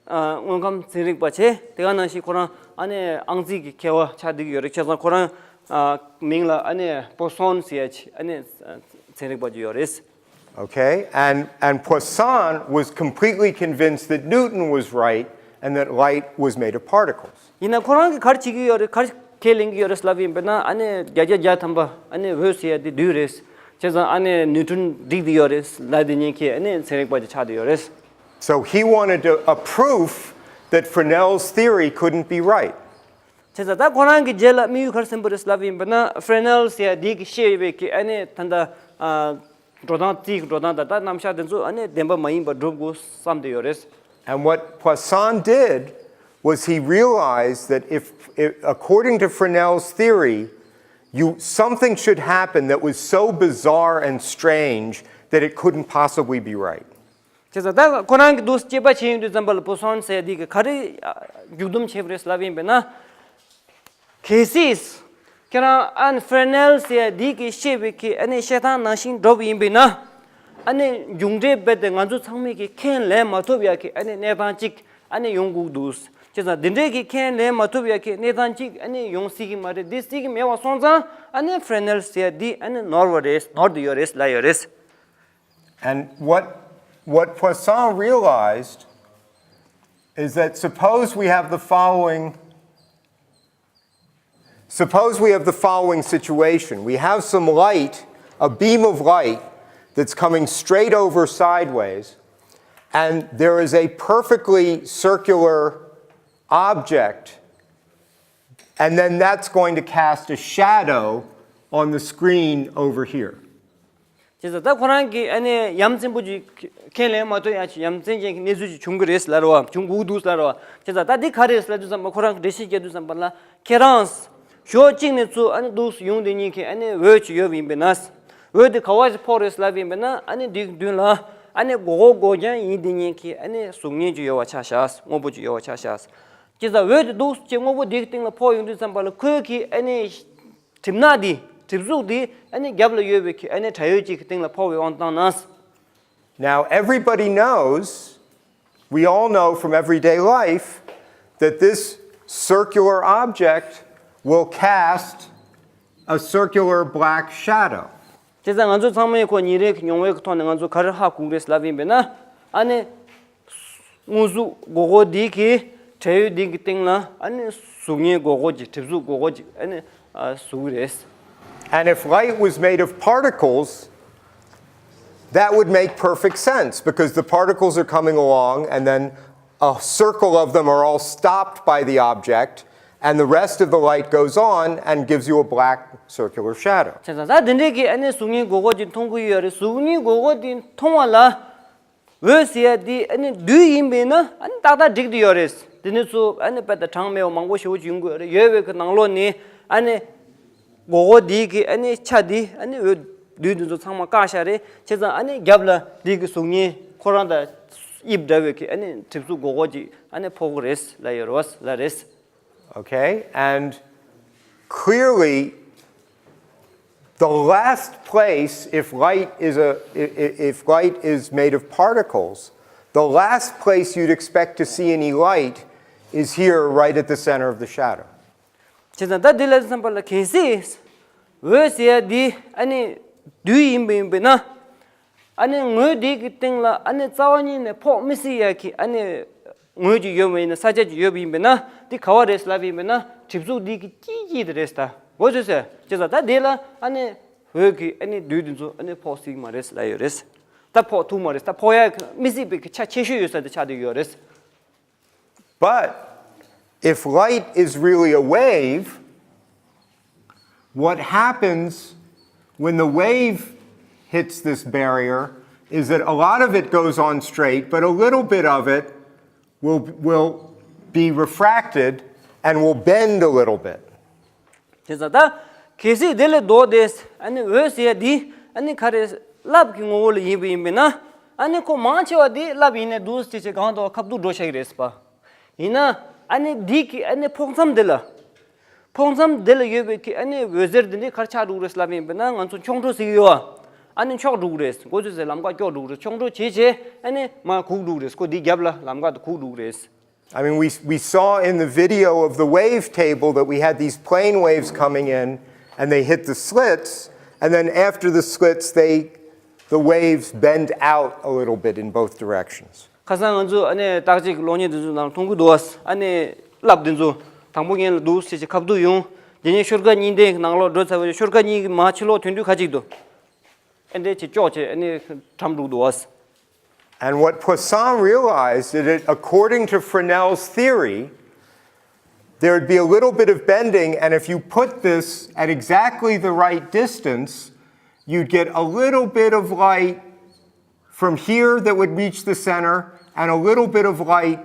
ཨ་དངོས་ཁམས་ཚན་རིག་པ་བྱས། དེ་ག་ནང་བཞིན་ཁོ་རང་ཨ་ནི་ཨང་རྩིས་ཀྱི་མཁས་པ་ཆགས་བསྡད་ཀྱི་ཡོད་རེད། བྱས་ཙང་ཁོ་རང་ཨ་མིང་ལ་ཨ་ནི་པོ་སོན་ཟེར་ཡ་ཅིག་ཨ་ནི་ཚན་རིག་པ་ཅིག་ཡོད་རེད། Okay, and, and Poisson was completely convinced that Newton was right and that light was made of particles. ཡིན་ན་ཁོ་རང་གིས་ག་རེ་བྱེད་ཀྱི་ཡོད་རེད། ག་རེ་ཁས་ལེན་གྱི་ཡོད་རེད་ལབ་ཡིན་པས་ན་ཨ་ནི་བརྒྱ་ཆ་བརྒྱ་ཐམ་པ་ཨ་ནི་འོད་ཟེར་ཡ་དེ་རྡུལ་རེད། བྱས་ཙང་ཨ་ནི་ནིའུ་ཊོན་འགྲིག་བསྡད་ཡོད་རེད་ལབ་བསྡད་མཁན་གྱི་ཨ་ནི་ཚན་རིག་པ་ཅིག་ཆགས་བསྡད་ཡོད་རེད། So he wanted to, a proof that Fresnel's theory couldn't be right. བྱས་ཙང་ད་ཁོ་རང་གི་རྗེས་ལ་དམིགས་ཡུལ་ག་རེ་བསམ་པ་རེད་ལབ་ཡིན་པས་ན་ཧྥེ་ནེལ་ཟེར་ཡ་དེ་གིས་བཤད་ཡོད་པའི་གི་ཨ་ནི་ད་ལྟ་ཨ་འགྲོ་སྟངས་རྩིས་ཀྱི་འགྲོ་སྟངས་དང་ད་རྣམ་གཞག་དེ་ཚོ་ཨ་ནི་བདེན་པ་མ་ཡིན་པ་སྒྲུབ་དགོས་བསམ་བསྡད་ཡོད་རེད། And what Poisson did was he realized that if, if according to Fresnel's theory, you, something should happen that was so bizarre and strange that it couldn't possibly be right. བྱས་ཙང་ད་ཁོ་རང་གི་འདུག་དཔྱད་པ་བྱས་ཡོང་དུས་ཙམ་པ་ལ་པོ་སོན་ཟེར་ཡ་དེ་གི་ག་རེ་ཨ་རྒྱུག་སྡོམ་བྱས་པ་རེད་ལབ་ཡིན་པས་ན། གལ་སྲིད་ཁྱེད་རང་ཨ་ནི་ཧྥེ་ནེལ་ཟེར་ཡ་འདི་གི་བཤད་པའི་གི་ཨ་ནི་བཤད་སྟངས་ནང་བཞིན་འགྲོ་བ་ཡིན་པས་ན། ཨ་ནི་མཇུག་འབྲས་རྦད་དེ་ང་ཚོ་ཚང་མས་གི་ཁས་ལེན་མ་ཐུབ་ཡ་གི་ཨ་ནི་གནས་སྟངས་གཅིག་ཨ་ནི་ཡོང་དགོས་འདུག་བྱས་ཙང་འདི་འདྲའི་གི་ཁས་ལེན་མ་ཐུབ་ཡ་གི་གནས་སྟངས་གཅིག་ཨ་ནི་ཡོང་སྲིད་གི་མ་རེད། འདི་སྲིད་གི་མེད་པ་སོང་ཙང་ཨ་ནི་ཧྥེ་ནེལ་ཟེར་ཡ་འདི་ཨ་ནི་ནོར་བ་རེད། ནོར་དེ་ཡོད་རེད་ལབ་ཡོད་རེད། And what, what Poisson realized is that suppose we have the following suppose we have the following situation. We have some light, a beam of light that's coming straight over sideways, and there is a perfectly circular object, and then that's going to cast a shadow on the screen over here. བྱས་ཙང་ད་ཁོ་རང་གིས་ཨ་ནི་ཡ་མཚན་པོ་ཅིག་ཁས་ལེན་མ་ཐུབ་ཡ་ཅིག་ཡ་མཚན་ཅན་གྱི་གནས་ཚུལ་ཅིག་བྱུང་གི་རེད་ལབ་རེད་བ། བྱུང་དགོས་འདུག་ལབ་རེད་བ། བྱས་ཙང་ད་འདི་ག་རེད་ལབ་དུས་ཙམ་པ་ཁོ་རང་གིས་འགྲེལ་བཤད་རྒྱག་དུས་ཙམ་པ་ལ་ཁྱེད་རང་ཕྱོགས་གཅིག་ནས་ཚུར་ཨ་ནི་འདུག་ཡོང་དེ་ཉིད་ཀྱི་ཨ་ནི་འོད་ཅིག་ཡོད་པ་ཡིན་པས་ན། འོད་དེ་ག་བ་ཞིག་ཕོག་རེད་ལབ་ཡིན་པས་ན། ཨ་ནི་འདིའི་མདུན་ལ་ཨ་ནི་སྒོར་སྒོར་སྒོར་རྐྱང་ཡིན་དེ་ཉིད་ཀྱི་ཨ་ནི་གཟུགས་བརྙན་ཅིག་ཡོད་པ་ཆ་བཞག་སྔོན་པོ་ཅིག་ཡོད་པ་ཆ་བཞག་བྱས་ཙང་འོད་དེ་འདུག་ཅེས་སྔོན་པོ་འདིའི་སྟེང་ལ་ཕོག་ཡོང་དུས་ཙམ་པ་ལ་ཁོའི་གི་ཨ་ནི། གྲིབ་ནག་འདི། གྲིབ་གཟུགས་འདི་ཨ་ནི་རྒྱབ་ལ་ཡོད་པའི་གི་ཨ་ནི་དྲ་འོད་ཅིག་གི་སྟེང་ལ་ཕོག་པའི་དབང་དུ་བཏང་ན། Now, everybody knows, we all know from everyday life, that this circular object will cast a circular black shadow. བྱས་ཙང་ང་ཚོ་ཚང་མས་ཁོ་ཉིན་རེའི་གི་མྱོང་བའི་གི་ཐོག་ནས་ང་ཚོ་ག་རེ་ཧ་གོ་གི་རེད་ལབ་ཡིན་པས་ན། ཨ་ནི། དངོས་གཟུགས་སྒོར་སྒོར་འདི་གི་དྲ་འོད་འདི་གི་སྟེང་ལ་ཨ་ནི་གཟུགས་བརྙན་སྒོར་སྒོར་ཅིག་གྲིབ་གཟུགས་སྒོར་སྒོར་ཅིག་ཨ་ནི་བཟོ་གི་རེད། And if light was made of particles, that would make perfect sense because the particles are coming along and then a circle of them are all stopped by the object and the rest of the light goes on and gives you a black circular shadow. བྱས་ཙང་ད་འདི་འདྲའི་གི་ཨ་ནི་གཟུགས་བརྙན་སྒོར་སྒོར་ཅིག་མཐོང་གི་ཡོད་རེད། གཟུགས་བརྙན་སྒོར་སྒོར་འདི་མཐོང་བ་ལ། འོད་ཟེར་ཡ་འདི་ཨ་ནི་རྡུལ་ཡིན་པས་ན་ཨ་ནི་ཏག་ཏག་འགྲིག་དེ་ཡོད་རེད། འདི་ནི་ཚུར་ཨ་ནི་དཔེ་དང་གྲངས་མེད་པ་མང་པོ་ཞེ་པོ་ཅིག་ཡོང་གི་ཡོད་རེད། ཡོད་པའི་གི་ནང་ལོགས་ནས་ཨ་ནི་སྒོར་སྒོར་འདིའི་གི་ཨ་ནི་ཆ་འདི་ཨ་ནི་འོད་རྡུལ་འདི་ཚོ་ཚང་མ་བཀག་བཞག་རེད། བྱས་ཙང་ཨ་ནི་རྒྱབ་ལ་འདིའི་གི་གཟུགས་བརྙན་ཁོ་རང་དང་དབྱིབས་འདྲ་བའི་གི་ཨ་ནི་གྲིབ་གཟུགས་སྒོར་སྒོར་ཅིག་ཨ་ནི་ཕོག་གི་རེད་ལབ་ཡོད་རེད་ལབ་རེད། Okay, and clearly, the last place, if light is a, if light is made of particles, the last place you'd expect to see any light is here, right at the center of the shadow. བྱས་ཙང་ད་འདི་ལ་བསམ་པ་ལ་གལ་སྲིད་འོད་ཟེར་ཡ་འདི་ཨ་ནི་རྡུལ་ཡིན་པ་ཡིན་པས་ན། ཨ་ནི་ངོས་འདི་གི་སྟེང་ལ་ཨ་ནི་རྩ་བ་ཉིད་ནས་ཕོག་མི་སྲིད་ཡ་གི་ཨ་ནི་ངོས་ཅིག་ཡོད་པ་ཡིན་ན། ས་ཆ་ཅིག་ཡོད་པ་ཡིན་པས་ན། འདི་ག་བ་རེད་ལབ་ཡིན་པས་ན། གྲིབ་གཟུགས་འདི་གི་དཀྱིལ་དཀྱིལ་དེ་རེད་ད། གོ་ཚོད་ཟེར། བྱས་ཙང་ད་འདི་ལ་ཨ་ནི་འོད་ཀྱི་ཨ་ནི་རྡུལ་འདི་ཚོ་ཨ་ནི་ཕོག་སྲིད་མ་རེད་ལབ་ཡོད་རེད། ད་ཕོག་ཐུབ་མ་རེད། ད་ཕོག་ཡ་མི་སྲིད་པའི་གི་ཆ་ཆེ་ཤོས་ཡོད་ས་དེ་ཆགས་བསྡད་ཡོད་རེད། But if light is really a wave, what happens when the wave hits this barrier is that a lot of it goes on straight, but a little bit of it will, will be refracted and will bend a little bit. དེ་ཙང་ད་གལ་སྲིད་དེ་ལས་ལྡོག་སྟེ་ཨ་ནི་འོད་ཟེར་ཡ་འདི་ཨ་ནི་ག་རེ་རླབས་ཀྱི་ངོ་བོ་ལ་ཡིན་པ་ཡིན་པས་ན། ཨ་ནི་ཁོ་མང་ཆེ་བ་འདི་རླབས་ཡིན་ནས་འདུག་ཅེས་བྱས་གང་དུ་ཁ་བསྡུ་འགྲོ་ཤག་གི་རེད་པ། ཡིན་ན་ཨ་ནི་འདི་གི་ཨ་ནི་ཕོག་མཚམས་འདི་ལ། ཕོག་མཚམས་འདི་ལ་ཡོད་པའི་གི་ཨ་ནི་འོད་ཟེར་འདི་འདྲའི་གར་ཆགས་འགྲོ་གི་རེད་ལབ་ཡིན་པས་ན། ང་ཚོ་འཁྱོག་འགྲོ་ཟེར་གི་ཡོད་ཨ། ཨ་ནི་འཁྱོག་འགྲོ་གི་རེད། འགོ་ཚུགས་སའི་ལམ་ཁ་འཁྱོག་འགྲོ་གི་རེད། འཁྱོག་འགྲོ་བྱེད་བྱེད་ཨ་ནི་མར་གུག་འགྲོ་གི་རེད། ཁོ་འདི་རྒྱབ་ལ་ལམ་ཁ་དུ་གུག་འགྲོ་གི་རེད། I mean, we, we saw in the video of the wave table that we had these plane waves coming in, and they hit the slits, and then after the slits, they, the waves bend out a little bit in both directions. ཁ་སང་ང་ཚོ་ཨ་ནི་སྟག་གཅིག་གི་གློག་བརྙན་འདི་ཚོ་ནང་མཐོང་གི་འདུག་ཨ། ཨ་ནི་རླབས་འདི་ཚོ་དང་པོ་ངན་ལ་འདུག་ཟེར་གྱི་ཁ་བསྡུ་ཡོང་། དེ་ནས་ཤོར་ཁ་གཉིས་ལྡན་གྱི་ནང་ལོགས་འགྲོ་ཚར་བའི་ཤོར་ཁ་གཉིས་ཀྱི་མར་ཕྱི་ལོགས་ཐོན་དུས་ཁ་ཅིག་འདུག་ཨ་འདྲས་ཀྱི་ཅོག་ཅེ་ཨ་ནི་གྲམ་འགྲོ་གི་འདུག་ཨ། And what Poisson realized is that according to Fresnel's theory, there would be a little bit of bending, and if you put this at exactly the right distance, you'd get a little bit of light from here that would reach the center, and a little bit of light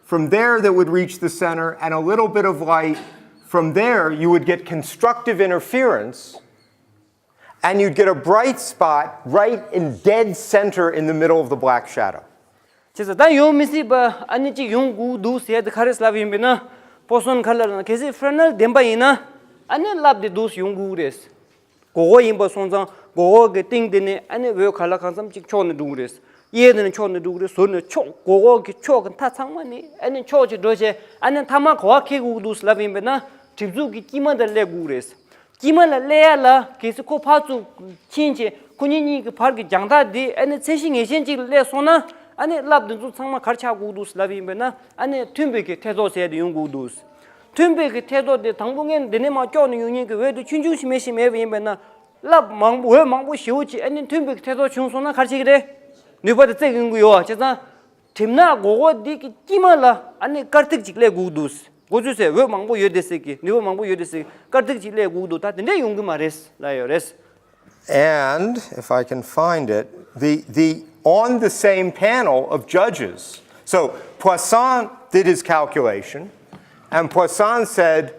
from there that would reach the center, and a little bit of light from there, you would get constructive interference, and you'd get a bright spot right in dead center in the middle of the black shadow. བྱས་ཙང་ད་ཡོང་མི་སྲིད་པ་ཨ་ནི་གཅིག་ཡོང་དགོས་འདུག་ཟེར་ཡ་དེ་ག་རེ་ལབ་ཡིན་པས་ན། པོ་སོན་ག་ལ་ལ་གལ་སྲིད་ཕེ་ནལ་ལྡན་པ་ཡིན་ན་ཨ་ནི་རླབས་དེ་འདུག་ཡོང་གི་རེད། སྒོར་སྒོར་ཡིན་པ་སོང་ཙང་སྒོར་སྒོར་གྱི་སྟེང་དེ་ནས་ཨ་ནི་འོད་ག་ལ་གང་འཚམ་ཅིག་ཕྱོགས་ནས་འགྲོ་གི་རེད། གཡས་དེ་ནས་ཕྱོགས་ནས་འགྲོ་གི་རེད། ཟུར་ནས་ཕྱོགས་སྒོར་སྒོར་གྱི་ཕྱོགས་ཀྱི་མཐའ་ཚང་མ་ནས་ཨ་ནི་ཕྱོགས་ཅིག་འགྲོ་བྱས་ཨ་ནི་མཐའ་མ་ག་པར་འཁེལ་དགོས་ཀྱི་འདུག་ལབ་ཡིན་པས་ན་གྲིབ་གཟུགས་ཀྱི་དཀྱིལ་མ་དེ་སླེབས་དགོས་ཀྱི་རེད། དཀྱིལ་མ་ལ་སླེབས་ཡ་ལ་གལ་སྲིད་ཁོ་ཕར་ཚུར་ཕྱིན་བྱས་ཁོ་གཉིས་གཉིས་ཀྱི་བར་གྱི་རྒྱང་ཐག་འདི་ཨ་ནི་ཚད་གཞི་ངེས་ཅན་ཅིག་ལ་སླེབས་སོང་ན་ཨ་ནི་རླབས་འདི་ཚོ་ཚང་མ་ག་རེ་ཆགས་དགོས་ཀྱི་འདུག་ལབ་ཡིན་པས་ན་ཨ་ནི་མཐུན་པའི་གི་ཐེ་ཚོམ་ཟེར་ཡ་དེ་ཡོང་དགོས་ཀྱི་འདུག་མཐུན་པའི་གི་ཐེ་ཚོམ་དེ་དང་པོ་ངས་འདི་ནས་མར་ཀྱོག་ནས་ཡོང་མཁན་གྱི་འོད་དེ་ཆུང་ཆུང་ཞིག་མེད་ཞིག་མེད་པ་ཡིན་པས་ན་རླབས་མང་པོ་འོད་མང་པོ་ཞེ་པོ་ཅིག་ཨ་ནི་མཐུན་པའི་གི་ཐེ་ཚོམ་བྱུང་སོང་ན་ག་རེ་བྱེད་ཀྱི་རེད། ནུས་པ་དེ་བརྩེགས་ཡོང་གི་ཡོད་བ་བྱས་ཙང་གྲིབ་ནག་སྒོར་སྒོར་འདི་གི་དཀྱིལ་མ་ལ་ཨ་ནི་དཀར་ཐིག་ཅིག་སླེབས་དགོས་ཀྱི་འདུག་མགོ་ཚོས་ཟེར་འོད་མང་པོ་ཡོད་དེ་ཟེར་གི་ནུས་པ་མང་པོ་ཡོད་དེ་ཟེར་གི་དཀར་ཐིག་ཅིག་སླེབས་དགོས་ཀྱི་འདུག་ད་དེ་འདྲས་ཡོང་གི་མ་རེད་ལབ་ཡོད་རེད། And if I can find it, the, the, on the same panel of judges. So Poisson did his calculation, and Poisson said,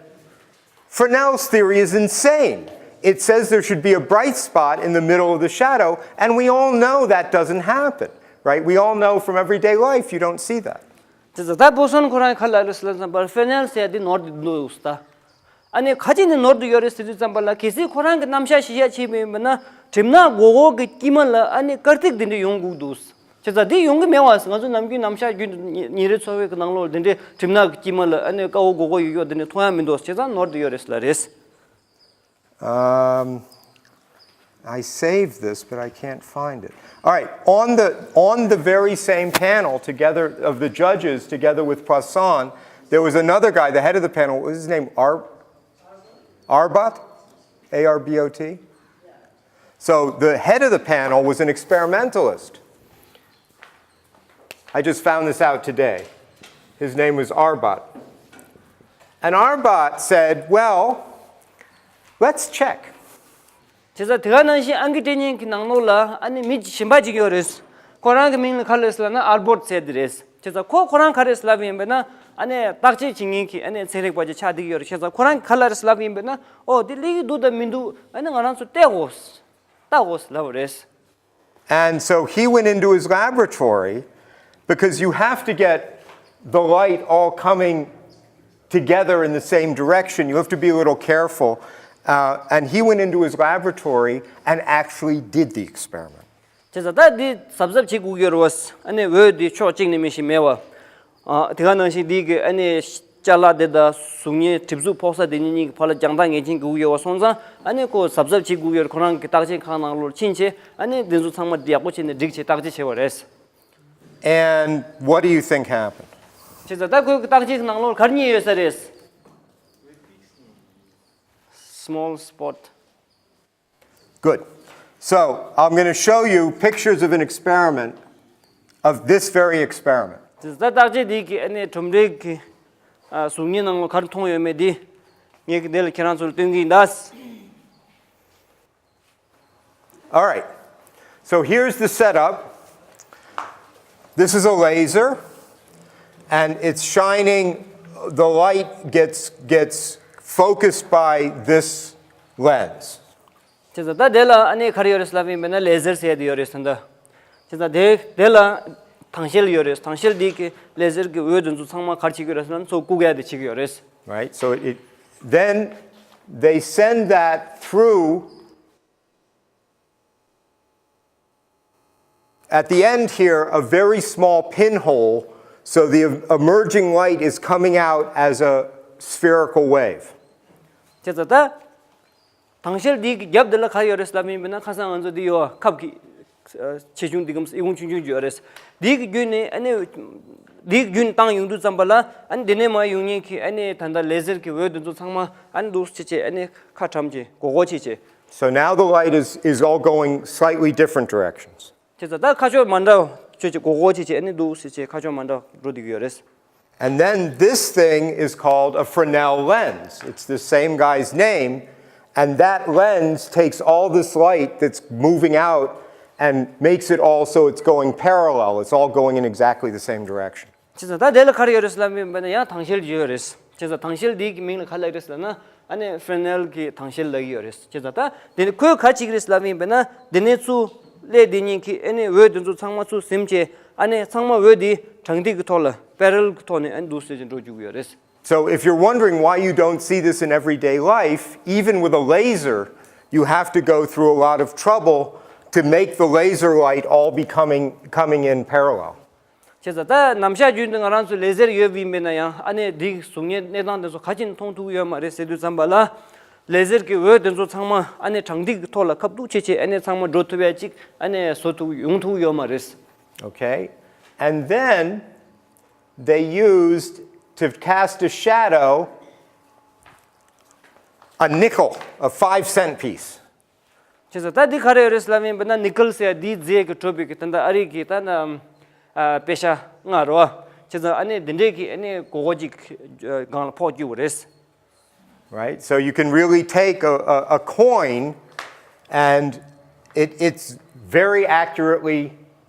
Fresnel's theory is insane. It says there should be a bright spot in the middle of the shadow, and we all know that doesn't happen, right? We all know from everyday life you don't see that. དེ་ཚོ་ད་པོ་སོན་ཁོ་རང་ག་ལ་རེད་ཟེར་ཙམ་པར་ཕེ་ནལ་ཟེར་དེ་ནོར་དེ་འདུག་ད། ཨ་ནི་ག་ཅི་ནས་ནོར་དུ་ཡོད་རེད་ཟེར་དུས་ཙམ་པ་ལ་གལ་སྲིད་ཁོ་རང་གི་རྣམ་གཞག་གཞི་བཞག་བྱས་པ་ཡིན་པ་ན་གྲིབ་ནག་སྒོར་སྒོར་གྱི་དཀྱིལ་མ་ལ་ཨ་ནི་དཀར་ཐིག་དེ་འདྲ་ཡོང་དགོས་འདུག་བྱས་ཙང་དེ་ཡོང་གི་མེད་བ་ང་ཚོ་ནམ་རྒྱུན་རྣམ་གཞག་རྒྱུན་དུ་ཉིན་རེའི་འཚོ་བའི་གི་ནང་ལོགས་དེ་འདྲའི་གྲིབ་ནག་གི་དཀྱིལ་མ་ལ་ཨ་ནི་དཀར་པོ་སྒོར་སྒོར་ཡོད་ཡོད་དེ་འདྲ་མཐོང་ཡ་མི་འདུག་བྱས་ཙང་ནོར་དུ་ཡོད་རེད་ཟེར་ལ་རེད། Um, I saved this, but I can't find it. All right, on the on the very same panel, together of the judges, together with Poisson, there was another guy, the head of the panel. What was his name? Ar, Arbot, A R B O T. So the head of the panel was an experimentalist. I just found this out today. His name was Arbot. And Arbot said, well, let's check. བྱས་ཙང་དེ་ག་ནང་བཞིན་ཨང་ཀི་སྤྲད་མཁན་གྱི་ནང་ལོགས་ལ་ཨ་ནི་མི་གཞན་པ་ཅིག་ཡོད་རེད། ཁོ་རང་གི་མིང་ལ་ག་རེ་ཟེར་ལབ་ན་ཨར་བོར་ཟེར་དེ་རེད། བྱས་ཙང་ཁོ་ཁོ་རང་ག་རེ་ཟེར་ལབ་ཡིན་པས་ན་ཨ་ནི་བརྟག་དཔྱད་བྱེད་མཁན་གྱི་ཨ་ནི་ཚན་རིག་པ་ཅིག་ཆགས་བསྡད་ཀྱི་ཡོད་རེད། བྱས་ཙང་ཁོ་རང་གིས་ག་ལབ་རེད་ལབ་ཡིན་པས་ན་ཨོ་དེ་སླེབས་ཀྱི་འདུག་དང་མི་འདུག་ཨ་ནི་ང་རང་ཚོ་བལྟ་དགོས་ལྟ་དགོས་ལབ་པ་རེད། And so he went into his laboratory because you have to get the light all coming together in the same direction. You have to be a little careful. Uh, and he went into his laboratory and actually did the experiment. བྱས་ཙང་ད་འདི་གཟབ་གཟབ་བྱེད་དགོས་ཀྱི་ཡོད་རེད་བ། ཨ་ནི་འོད་འདི་ཕྱོགས་གཅིག་ནས་མི་ཤེས་མེད་བ། ཨ་དེ་ག་ནང་བཞིན་འདི་གི་ཨ་ནི་ཅ་ལག་འདི་དང་གཟུགས་བརྙན་གྲིབ་གཟུགས་ཕོག་ས་འདི་གཉིས་གཉིས་ཀྱི་བར་ལ་རྒྱང་ཐག་ངེས་ཅན་དགོས་ཀྱི་ཡོད་བ་སོང་ཙང་ཨ་ནི་ཁོ་གཟབ་གཟབ་བྱེད་དགོས་ཀྱི་ཡོད་རེད། ཁོ་རང་གི་བརྟག་དཔྱད་ཁང་ནང་ལོགས་ཕྱིན་བྱས་ཨ་ནི་འདི་ཚོ་ཚང་མ་ཡག་པོ་བྱས་ནས་སྒྲིག་བྱས་བརྟག་དཔྱད་བྱས་པ་རེད། And what do you think happened? བྱས་ཙང་ད་ཁོའི་བརྟག་དཔྱད་ནང་ལོགས་ག་རེ་རྙེད་ཡོད་ས་རེད། Small spot. Good. So I'm going to show you pictures of an experiment, of this very experiment. དེ་ད་བརྟག་དཔྱད་འདི་གི་ཨ་ནི་གྲུབ་འབྲས་ཀྱི་ཨ་གཟུགས་བརྙན་ནང་ལ་ག་རེ་མཐོང་ཡོད་མེད་འདི་ངས་ཀྱི་འདི་ལ་ཁྱེད་རང་ཚོར་སྟོན་གྱི་ཡིན་ད། All right. So here's the setup. This is a laser, and it's shining, the light gets, gets focused by this lens. བྱས་ཙང་ད་དེ་ལ་ཨ་ནི་ག་རེ་ཡོད་རེད་ལབ་ཡིན་པས་ན་ལེ་ཟེར་ཟེར་ཡ་དེ་ཡོད་རེད་ཟེར་ད། བྱས་ཙང་དེ་དེ་ལ་དྭངས་ཤེལ་ཡོད་རེད། དྭངས་ཤེལ་འདི་གི་ལེ་ཟེར་གི་འོད་དེ་ཚོ་ཚང་མ་ག་རེ་བྱེད་ཀྱི་ཡོད་རེད་ཟེར་ན་ཚུར་བཀུག་ཡ་དེ་བྱེད་ཀྱི་ཡོད་རེད། Right? So it, then they send that through. At the end here, a very small pinhole, so the emerging light is coming out as a spherical wave. བྱས་ཙང་ད་དྭངས་ཤེལ་འདི་གི་རྒྱབ་འདི་ལ་ག་རེ་ཡོད་རེད་ལབ་ཡིན་པས་ན་ཁ་སང་ང་ཚོ་འདི་ཡོད་ཁབ་ཀྱི་ཆེ་ཆུང་འདི་གམ་ཨི་ཁུང་ཆུང་ཆུང་ཅིག་ཡོད་རེད། འདི་གི་བརྒྱུད་ནས་ཨ་ནི་འདི་གི་བརྒྱུད་ནས་བཏང་ཡོང་དུས་ཙམ་པ་ལ་ཨ་ནི་འདི་ནས་མར་ཡོང་མཁན་གྱི་ཨ་ནི་ད་ལྟ་ལེ་ཟེར་གྱི་འོད་འདི་ཚོ་ཚང་མ་ཨ་ནི་འདུག་སེ་བྱས་བྱས་ཨ་ནི་ཁ་བཀྲམ་བྱས་སྒོར་སྒོར་བྱས་བྱས། So now the light is, is all going slightly different directions. བྱས་ཙང་ད་ཁ་ཕྱོགས་མ་འདྲ་བ་བྱས་བྱས་སྒོར་སྒོར་བྱས་བྱས་ཨ་ནི་འདུག་སེ་བྱས་ཁ་ཕྱོགས་མ་འདྲ་བ་འགྲོ་བསྡད་ཀྱི་ཡོད་རེད། And then this thing is called a Fresnel lens. It's the same guy's name, and that lens takes all this light that's moving out and makes it all so it's going parallel. It's all going in exactly the same direction. བྱས་ཙང་ད་དེ་ལ་ག་རེ་ཡོད་རེད་ལབ་ཡིན་པས་ན་ཡང་དྭངས་ཤེལ་ཅིག་ཡོད་རེད། བྱས་ཙང་དྭངས་ཤེལ་འདི་གི་མིང་ལ་ག་ལབ་རེད་ཟེར་ན་ཨ་ནི་ཕེ་ནལ་གྱི་དྭངས་ཤེལ་ལབ་ཀྱི་ཡོད་རེད། བྱས་ཙང་ད་དེ་ནི་ཁོས་ག་རེ་བྱེད་ཀྱི་རེད་ལབ་ཡིན་པས་ན་དེ་ནས་ཚུར་སླེབས་དེ་གཉིས་ཀྱི་ཨ་ནི་འོད་དེ་ཚོ་ཚང་མ་ཚུར་ཟིན་བྱས་ཨ་ནི་ཚང་མ་འོད་དེ་དྲང་ཐིག་གི་ཐོག་ལ་པེ་རེ་ལལ་གི་ཐོག་ནས་ཨ་ནི་འདུག་སེ་བྱས་འགྲོ་བཅུག་གི་ཡོད་རེད། So if you're wondering why you don't see this in everyday life, even with a laser, you have to go through a lot of trouble to make the laser light all be coming, coming in parallel. བྱས་ཙང་ད་ནམ་ཞག་རྒྱུན་དུ་ང་རང་ཚོ་ལེ་ཟེར་ཡོད་པ་ཡིན་པས་ན་ཡང་ཨ་ནི་འདི་གཟུགས་བརྙན་གནས་སྟངས་དེ་ཚོ་ག་ཅིན་མཐོང་ཐུབ་ཀྱི་ཡོད་མ་རེད་ཟེར་དུས་ཙམ་པ་ལ། ལེ་ཟེར་གྱི་འོད་དེ་ཚོ་ཚང་མ་ཨ་ནི་གྲང་ཐིག་གི་ཐོག་ལ་ཁ་ཐུག་བྱས་བྱས་ཨ་ནི་ཚང་མ་འགྲོ་ཐུབ་ཡ་ཅིག་ཨ་ནི་བཟོ་ཐུབ་ཡོང་ཐུབ་ཀྱི་ཡོད་མ་རེད། Okay? And then they used to cast a shadow a nickel, a five cent piece. བྱས་ཙང་ད་འདི་ག་རེ་ཡོད་རེད་ལབ་ཡིན་པ་ན་ནི་ཀལ་ཟེར་ཡ་འདིའི་རྫས་ཀྱི་གྲུབ་པའི་གི་ད་ལྟ་ཨ་རི་གི་ད་ནི་ཨ་པེ་ཤ་ལྔ་རེད་བ། བྱས་ཙང་ཨ་ནི་འདི་འདྲས་ཀྱི་ཨ་ནི་སྒོར་སྒོར་ཅིག་སྒང་ལ་ཕོག་རྒྱུ་རེད། Right? So you can really take a, a, a coin and it, it's very accurately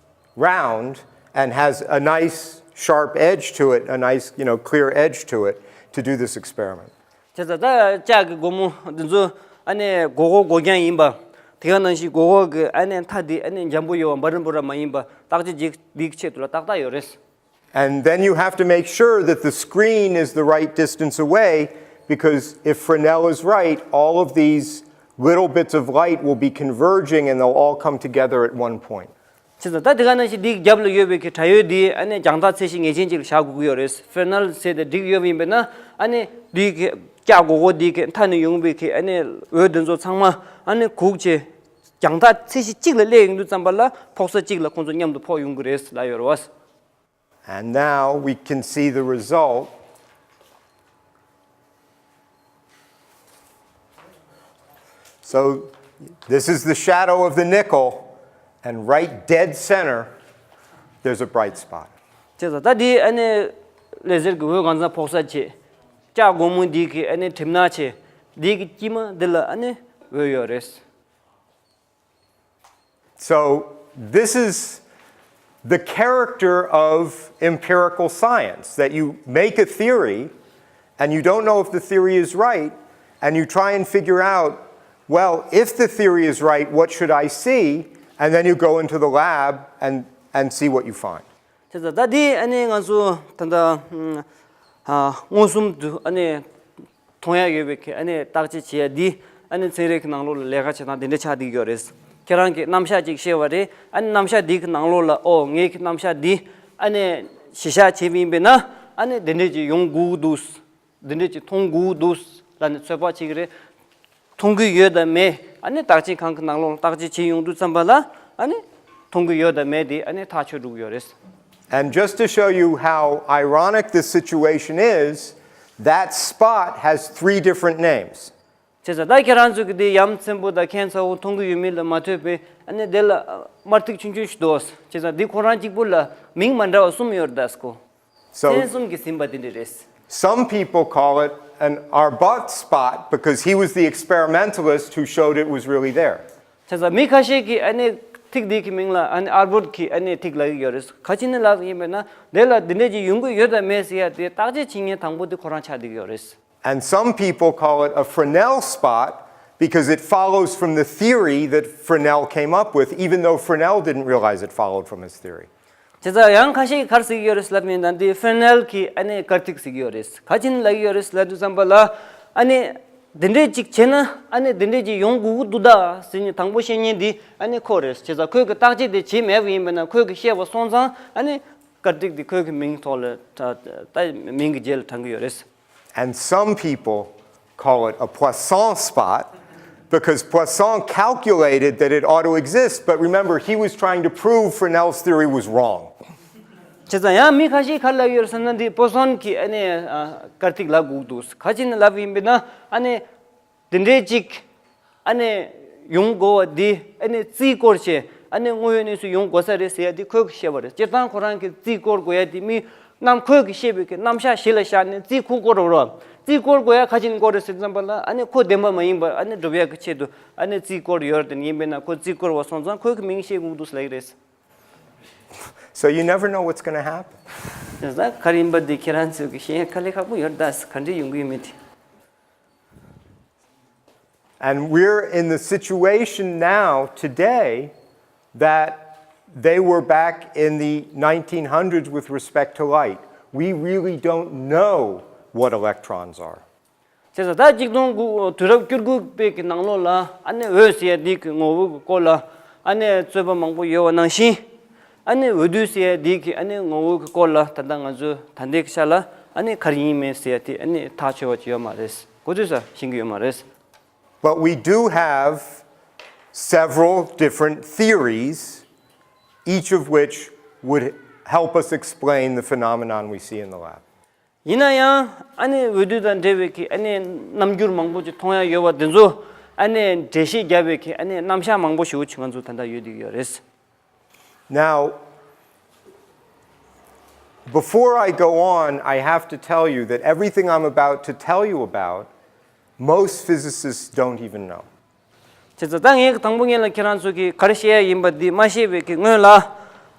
round and has a nice sharp edge to it, a nice, you know, clear edge to it to do this experiment. བྱས་ཙང་ད་ལྕགས་ཀྱི་སྒོར་མོ་འདི་ཚོ་ཨ་ནི་སྒོར་སྒོར་སྒོར་རྐྱང་ཡིན་པ། དེ་ག་ནང་བཞིན་སྒོར་སྒོར་གི་ཨ་ནི་མཐའ་འདི་ཨ་ནི་འཇམ་པོ་ཡོད་པ་འབར་འབུར་མ་ཡིན་པ་བརྟག་དཔྱད་ཅིག་འདིའི་ཆེད་དུ་ལ་ཏག་ཏག་ཡོད་རེད། And then you have to make sure that the screen is the right distance away, because if Fresnel is right, all of these little bits of light will be converging and they'll all come together at one point. བྱས་ཙང་ད་དེ་ག་ནང་བཞིན་འདིའི་རྒྱབ་ལ་ཡོད་པའི་གི་དྲ་ཡོལ་འདི་ཨ་ནི་རྒྱང་ཐག་ཚད་གཞི་ངེས་ཅན་ཅིག་ལ་བཞག་དགོས་ཀྱི་ཡོད་རེད། ཧྥེ་ནལ་ཟེར་ཏེ་བསྒྲིགས་ཡོད་པ་ཡིན་པས་ན་ཨ་ནི་འདིའི་གི་ལྕགས་སྒོར་སྒོར་འདིའི་གི་མཐའ་ནས་ཡོང་བའི་གི་ཨ་ནི་འོད་འདི་ཚོ་ཚང་མ་ཨ་ནི་གུག་བྱས་རྒྱང་ཐག་ཚད་གཞི་གཅིག་ལ་སླེབས་ཡོང་དུས་ཙམ་པ་ལ་ཕོག་ས་གཅིག་ལ་ཁོང་ཚོ་མཉམ་དུ་ཕོག་ཡོང་གི་རེད་ལབ་ཡོད་རེད་བ། And now we can see the result. So this is the shadow of the nickel, and right dead center, there's a bright spot. བྱས་ཙང་ད་འདི་ཨ་ནི་ལེ་ཟེར་གྱི་འོད་གང་ཚང་ཕོག་ས་བྱས། ལྕགས་སྒོར་མོ་འདི་གི་ཨ་ནི་གྲིབ་ནག་བྱས། འདི་གི་དཀྱིལ་མ་འདི་ལ་ཨ་ནི་འོད་ཡོད་རེད། So this is the character of empirical science, that you make a theory and you don't know if the theory is right, and you try and figure out, well, if the theory is right, what should I see? And then you go into the lab and, and see what you find. བྱས་ཙང་ད་འདི་ཨ་ནི་ང་ཚོ་ད་ལྟ་ཨ་མངོན་སུམ་དུ་ཨ་ནི་མཐོང་ཡ་ཡོད་པའི་གི་ཨ་ནི་བརྟག་དཔྱད་བྱེད་ཡ་འདི་ཨ་ནི་ཚན་རིག་གི་ནང་ལོགས་ལ་ལས་ཀ་བྱེད་སྟངས་འདི་འདྲ་ཆགས་བསྡད་ཡོད་རེད། ཁྱེད་རང་གིས་རྣམ་གཞག་ཅིག་བཤད་པ་རེད། ཨ་ནི་རྣམ་གཞག་འདི་གི་ནང་ལོགས་ལ་ཨོ་ངེད་ཀྱི་རྣམ་གཞག་འདི་ཨ་ནི་གཞི་བཞག་བྱས་པ་ཡིན་པས་ན་ཨ་ནི་འདི་འདྲས་ཅིག་ཡོང་དགོས་འདུག་འདི་འདྲས་ཅིག་མཐོང་དགོས་འདུག་ལབ་ནས་ཚོད་དཔག་བྱེད་ཀྱི་རེད། མཐོང་གི་ཡོད་དམ་མེད་ཨ་ནི་བརྟག་དཔྱད་ཁང་གི་ནང་ལོགས་ལ་བརྟག་དཔྱད་བྱེད་ཡོང་དུས་ཙམ་པ་ལ་ཨ་ནི་མཐོང་གི་ཡོད་དམ་མེད་དེ་ཨ་ནི་ཐག་ཆོད་འགྲོ་གི་ཡོད་རེད། And just to show you how ironic this situation is, that spot has three different names. བྱས་ཙང་ད་ཁྱེད་རང་ཚོ་གི་དེ་ཡ་མཚན་པོ་དང་ཁྱད་མཚར་པོ་མཐོང་གི་ཡོད་མེད་ལ་མ་ལྟོས་པའི་ཨ་ནི་དེ་ལ་དམར་ཐིག་ཆུང་ཆུང་ཞིག་འདུག་བྱས་ཙང་འདི་ཁོ་རང་གཅིག་པུ་ལ་མིང་མ་འདྲ་བ་གསུམ་ཡོད་རེད་ད་སྐོ། So མཚན་གསུམ་གྱིས་ཟིན་པ་དེ་འདྲ་རེད། Some people call it an Arbut spot because he was the experimentalist who showed it was really there. བྱས་ཙང་མི་ཁ་ཤས་ཀྱིས་ཨ་ནི་ཐིག་འདི་གི་མིང་ལ་ཨ་ནི་ཨར་བུད་ཀྱི་ཨ་ནི་ཐིག་ལབ་ཀྱི་ཡོད་རེད། ག་ཅི་ནས་ལབ་ཀྱི་ཡིན་པས་ན་དེ་ལ་འདི་འདྲས་ཀྱི་ཡོང་གི་ཡོད་དམ་མེད་ཟེར་ཡ་དེ་བརྟག་དཔྱད་བྱེད་མཁན་དང་པོ་དེ་ཁོ་རང་ཆགས་བསྡད་ཀྱི་ཡོད་རེད། And some people call it a Fresnel spot because it follows from the theory that Fresnel came up with, even though Fresnel didn't realize it followed from his theory. བྱས་ཙང་ཡང་ཁ་ཤས་ཀྱིས་ག་རེ་ཟེར་གྱི་ཡོད་རེད་ལབ་ཡིན་ན་འདི་ཧྥེ་ནལ་གྱི་ཨ་ནི་དཀར་ཐིག་ཟེར་གྱི་ཡོད་རེད། ག་ཅི་ནས་ལབ་ཀྱི་ཡོད་རེད་ལབ་དུས་ཙམ་པ་ལ་ཨ་ནི་འདི་འདྲས་ཅིག་བྱས་ན་ཨ་ནི་འདི་འདྲས་ཅིག་ཡོང་དགོས་ཀྱི་འདུག་ད་ཟེར་ནས་དང་པོ་བཤད་མཁན་འདི་ཨ་ནི་ཁོ་རེད། བྱས་ཙང་ཁོས་ཀྱི་བརྟག་དཔྱད་དེ་བྱས་མེད་པ་ཡིན་པས་ན་ཁོས་ཀྱི་བཤད་པ་སོང་ཙང་ཨ་ནི་དཀར་ཐིག་འདི་ཁོས་ཀྱི་མིང་ཐོག་ལ་ད་མིང་གི་རྗེས་ལ་དྲངས་ཀྱི་ཡོད་རེད། And some people call it a Poisson spot because Poisson calculated that it ought to exist, but remember, he was trying to prove Fresnel's theory was wrong. བྱས་ཙང་ཡང་མི་ཁ་ཤས་ག་རེ་ལབ་ཡོད་རེད་ཟེར་ན་འདི་པོ་སོན་གྱི་ཨ་ནི་ཨ་དཀར་ཐིག་ལབ་དགོས་འདུག་ག་ཅི་ནས་ལབ་ཡིན་པས་ན་ཨ་ནི་འདི་འདྲས་ཅིག་ཨ་ནི་ཡོང་དགོས་པ་འདི་ཨ་ནི་རྩིས་སྐོར་བྱས་ཨ་ནི་དངོས་ཡོད་གནས་ཚུལ་ཡོང་དགོས་ས་རེད་ཟེར་ཡ་འདི་ཁོས་ཀྱི་བཤད་པ་རེད། སྤྱིར་བཏང་ཁོ་རང་གི་རྩིས་སྐོར་དགོས་ཡ་འདི་མི་རྣམས་ཁོས་ཀྱི་བཤད་པའི་གི་རྣམ་གཞག་གཞི་ལ་བཞག་ནས་རྩིས་ཁོ་སྐོར་རོགས་རོགས་རྩིས་སྐོར་དགོས་ཡ་ག་ཅི་ནས་སྐོར་རེད་ཟེར་ཙམ་པ་ལ་ཨ་ནི་ཁོ་བདེན་པ་མ་ཡིན་པ་ཨ་ནི་སྒྲུབ་ཡ་གི་ཆེད་དུ་ཨ་ནི་རྩིས་སྐོར་ཡོད་རེད། དེ་ཡིན་པས་ན་ཁོ་རྩིས་སྐོར་བ་སོང་ཙང་ཁོས་ཀྱི་མིང་བཤད་དགོས་འདུག་ལབ་ཀྱི་རེད། So you never know what's going to happen. ད་ག་རེ་ཡིན་པ་འདི་ཁྱེད་རང་ཚོས་ཀྱི་ཤེས་ཡ་དཀའ་ལས་ཁག་པོ་ཡོད་ད། ག་འདྲས་ཡོང་གི་ཡོད་མེད་དེ། And we're in the situation now, today, that they were back in the nineteen hundreds with respect to light. We really don't know what electrons are. བྱས་ཙང་ད་གཅིག་སྟོང་དགུ་དུས་རབས་བཅུ་དགུ་པའི་གི་ནང་ལོགས་ལ་ཨ་ནི་འོད་ཟེར་ཡ་འདི་གི་ངོ་བོ་གི་སྐོར་ལ་ཨ་ནི་རྩོད་པ་མང་པོ་ཡོད་པ་ནང་བཞིན། ཨ་ནི་འོད་དུ་ཟེར་ཡ་འདི་གི་ཨ་ནི་ངོ་བོ་གི་སྐོར་ལ་ད་ལྟ་ང་ཚོས་ད་ལྟའི་གི་ཆ་ལ་ཨ་ནི་ག་རེ་ཡིན་མིན་ཟེར་ཡ་དེ་ཨ་ནི་ཐག་ཆོད་པ་ཅིག་ཡོད་མ་རེད། གོ་ཚོད་ས་ཤེས་ཀྱི་ཡོད་མ་རེད། But we do have several different theories, each of which would help us explain the phenomenon we see in the lab. ཡིན་ན་ཡང་ཨ་ནི་འོད་དུ་དང་འབྲེལ་བའི་གི་ཨ་ནི་རྣམ་འགྱུར་མང་པོ་ཅིག་མཐོང་ཡ་ཡོད་པ་དེ་ཚོ་ཨ་ནི་འགྲེལ་བཤད་རྒྱབ་པའི་གི་ཨ་ནི་རྣམ་གཞག་མང་པོ་ཞིག་ཅིག་ང་ཚོ་ད་ལྟ་ཡོད་བསྡད་ཀྱི་ཡོད་རེད། Now, before I go on, I have to tell you that everything I'm about to tell you about, most physicists don't even know. བྱས་ཙང་ད་ངས་དང་པོ་ངས་ལ་ཁྱེད་རང་ཚོ་གིས་ག་རེ་བཤད་ཡ་ཡིན་པ་འདི་མ་ཤེས་པའི་གི་སྔོན་ལ་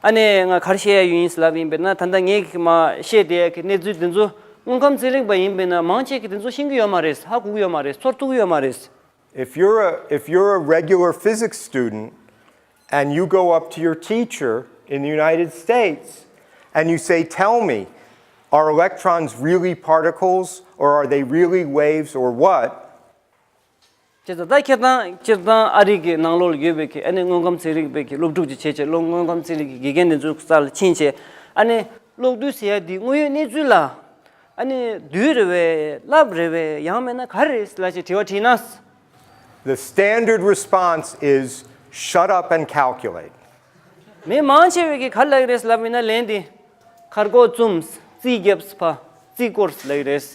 ཨ་ནི་ང་ག་རེ་བཤད་ཡ་ཡོད་ཡིན་ཟེར་ལབ་ཡིན་པས་ན། ད་ལྟ་ངས་གི་མ་བཤད་བསྡད་ཡ་གི་གནས་ཚུལ་འདི་ཚོ་དངོས་ཁམས་ཚན་རིག་པ་ཡིན་པས་ན་མང་ཆེ་གི་འདི་ཚོ་ཤེས་ཀྱི་ཡོད་མ་རེད། ཧ་གོ་གི་ཡོད་མ་རེད། ཚོར་ཐུབ་ཀྱི་ཡོད་མ་རེད། If you're a, if you're a regular physics student and you go up to your teacher in the United States and you say, "Tell me, are electrons really particles or are they really waves or what?" བྱས་ཙང་ད་ཁྱེད་རང་སྤྱིར་བཏང་ཨ་རི་གི་ནང་ལོགས་ལ་ཡོད་པའི་གི་ཨ་ནི་དངོས་ཁམས་ཚན་རིག་པའི་གི་སློབ་ཕྲུག་ཅིག་བྱས་བྱས་དངོས་ཁམས་ཚན་རིག་གི་དགེ་རྒན་དེ་ཚོའི་རྩ་ལ་ཕྱིན་བྱས་ཨ་ནི་གློག་རྡུལ་ཟེར་ཡ་འདི་དངོས་ཡོད་གནས་ཚུལ་ལ་ཨ་ནི་རྡུལ་རེད་པས། རླབས་རེད་པས། ཡང་མིན་ན་ག་རེ་རེད་ལབ་ཅིག་དྲི་བ་དྲིས་ན། The standard response is, "Shut up and calculate." མི་མང་ཆེ་བས་གི་ག་རེ་ལབ་ཀྱི་རེད་ལབ་ཡིན་ན་ལན་འདི་མཁར་སྒོ་བཙུམས། རྩིས་རྒྱབ་ཕ། རྩིས་སྐོར་ལབ་ཀྱི་རེད།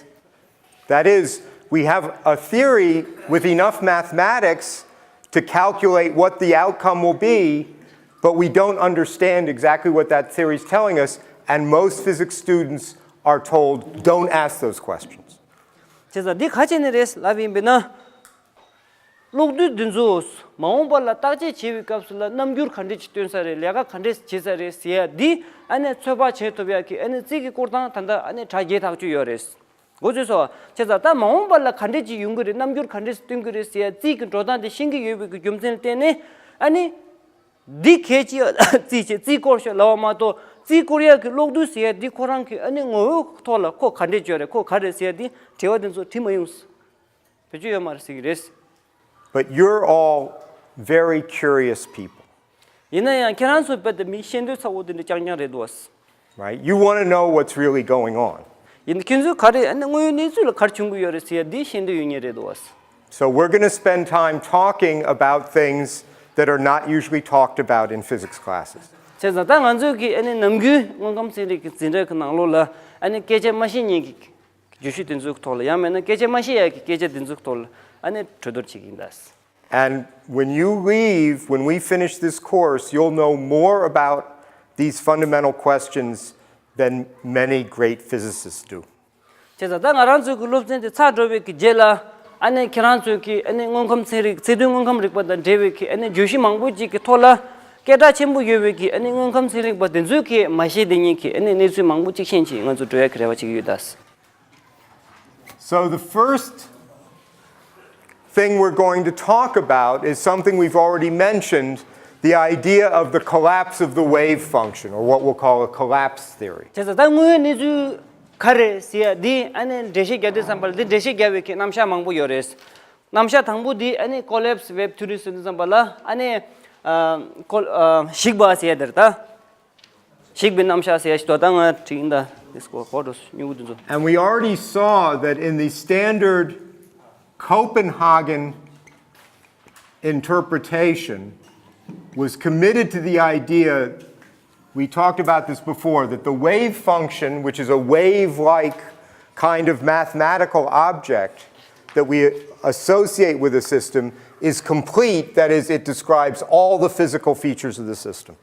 That is, we have a theory with enough mathematics to calculate what the outcome will be, but we don't understand exactly what that theory is telling us, and most physics students are told, "Don't ask those questions." བྱས་ཙང་འདི་ག་བྱས་ནས་རེད་ལབ་ཡིན་པས་ན། གློག་རྡུལ་འདི་ཚོ་མ་འོངས་པ་ལ་བརྟག་དཔྱད་བྱེད་པའི་སྐབས་སུ་ལ་རྣམ་འགྱུར་ག་འདྲས་ཅིག་སྟོན་ས་རེད། ལས་ཀ་ག་འདྲས་བྱེད་ས་རེད་ཟེར་ཡ་འདི་ཨ་ནི་ཚོད་དཔག་བྱེད་ཐུབ་ཡ་གི་ཨ་ནི་རྩིས་ཀྱི་སྐོར་སྟངས་ད་ལྟ་ཨ་ནི་གྲ་རྒྱས་ཐག་ཆོད་ཡོད་རེད། གོ་ཚོད་སོང་བ། བྱས་ཙང་ད་མ་འོངས་པ་ལ་ག་འདྲས་ཅིག་ཡོང་གི་རེད། རྣམ་འགྱུར་ག་འདྲས་སྟོན་གི་རེད་ཟེར་ཡ་རྩིས་ཀྱི་འགྲོ་སྟངས་དེ་ཤེས་ཀྱི་ཡོད་པའི་གི་རྒྱུ་མཚན་ལ་བརྟེན་ནས་ཨ་ནི། འདི་གལ་ཆེ་ཡ་རྩིས་བྱེད་རྩིས་སྐོར་ཤོག་ལབ་པ་མ་གཏོགས་རྩིས་སྐོར་ཡ་གི་གློག་རྡུལ་ཟེར་ཡ་འདི་ཁོ་རང་གི་ཨ་ནི་ངོ་བོའི་ཐོག་ལ་ཁོ་ག་འདྲས་བརྗོད་རེད། ཁོ་ག་རེ་ཟེར་ཡ་འདི་དྲི་བ་འདི་ཚོ་དྲིས་མ་ཡོང་། བེད་སྤྱོད་ཡོད་མ་རེད་ཟེར་གི་རེད། But you're all very curious people. ཡིན་ན་ཡང་ཁྱེད་རང་ཚོ་དཔེ་དེ་མི་ཤེས་འདོད་ཚ་བོ་དེ་འདྲ་རྐྱང་རྐྱང་རེད་འདུག་བ། Right? You want to know what's really going on. ཡིན་ན་ཁྱེད་ཚོས་ག་རེ་ཨ་ནི་དངོས་ཡོད་གནས་ཚུལ་ལ་ག་རེ་བྱུང་གི་ཡོད་རེད་ཟེར་ཡ་འདི་ཤེས་འདོད་ཡོད་ངེས་རེད་འདུག་བ། So we're going to spend time talking about things that are not usually talked about in physics classes. བྱས་ཙང་ད་ང་ཚོས་ཀྱི་ཨ་ནི་ནམ་རྒྱུན་དངོས་ཁམས་ཚན་རིག་གི་འཛིན་གྲྭ་གི་ནང་ལོགས་ལ་ཨ་ནི་སྐད་ཆ་མ་བཤད་མཁན་གྱི་བརྗོད་གཞི་དེ་ཚོའི་ཐོག་ལ། ཡང་མིན་ན་སྐད་ཆ་མ་བཤད་ཡ་གི་སྐད་ཆ་དེ་ཚོའི་ཐོག་ལ་ཨ་ནི་གྲོས་བསྡུར་བྱེད་ཀྱི་ཡིན་ད། And when you leave, when we finish this course, you'll know more about these fundamental questions than many great physicists do. བྱས་ཙང་ད་ང་རང་ཚོའི་གི་སློབ་ཚན་དེ་ཚར་འགྲོ་བའི་གི་རྗེས་ལ་ཨ་ནི་ཁྱེད་རང་ཚོའི་གི་ཨ་ནི་དངོས་ཁམས་ཚན་རིག་ཚད་རྡུལ་དངོས་ཁམས་རིག་པ་དང་འབྲེལ་བའི་གི་ཨ་ནི་བརྗོད་གཞི་མང་པོ་ཅིག་གི་ཐོག་ལ་སྐད་གྲགས་ཆེན་པོ་ཡོད་པའི་གི་ཨ་ནི་དངོས་ཁམས་ཚན་རིག་པ་དེ་ཚོའི་གི་མ་ཤེས་བསྡད་མཁན་གི་ཨ་ནི་གནས་ཚུལ་མང་པོ་ཅིག་ཤེས་ཆེད་ང་ཚོ་འགྲོ་ཡ་གི་རེ་བ་བྱེད་ཀྱི་ཡོད་ད། So the first thing we're going to talk about is something we've already mentioned, the idea of the collapse of the wave function, or what we'll call a collapse theory. བྱས་ཙང་ད་དངོས་ཡོད་གནས་ཚུལ་ག་རེ་ཟེར་ཡ་འདི་ཨ་ནི་འགྲེལ་བཤད་རྒྱག་དུས་ཙམ་པ་ལ་འདི་འགྲེལ་བཤད་རྒྱག་པའི་གི་རྣམ་གཞག་མང་པོ་ཡོད་རེད། རྣམ་གཞག་དང་པོ་འདི་ཨ་ནི་collapse wave theory ཟེར་དུས་ཙམ་པ་ལ་ཨ་ནི་ཨ་ཁོ་ཨ་ཞིག་པ་ཟེར་ཡ་དེ་རེད་ད། ཞིག་པའི་རྣམ་གཞག་ཟེར་ཡ་ཞིག་ད་ལྟ་ང་བྲིས་ཡིན་ད། This go hold on. སྨྱུ་གུ་དེ་ཚོ། And we already saw that in the standard Copenhagen interpretation was committed to the idea, we talked about this before, that the wave function, which is a wave-like kind of mathematical object that we associate with a system, is complete, that is, it describes all the physical features of the system.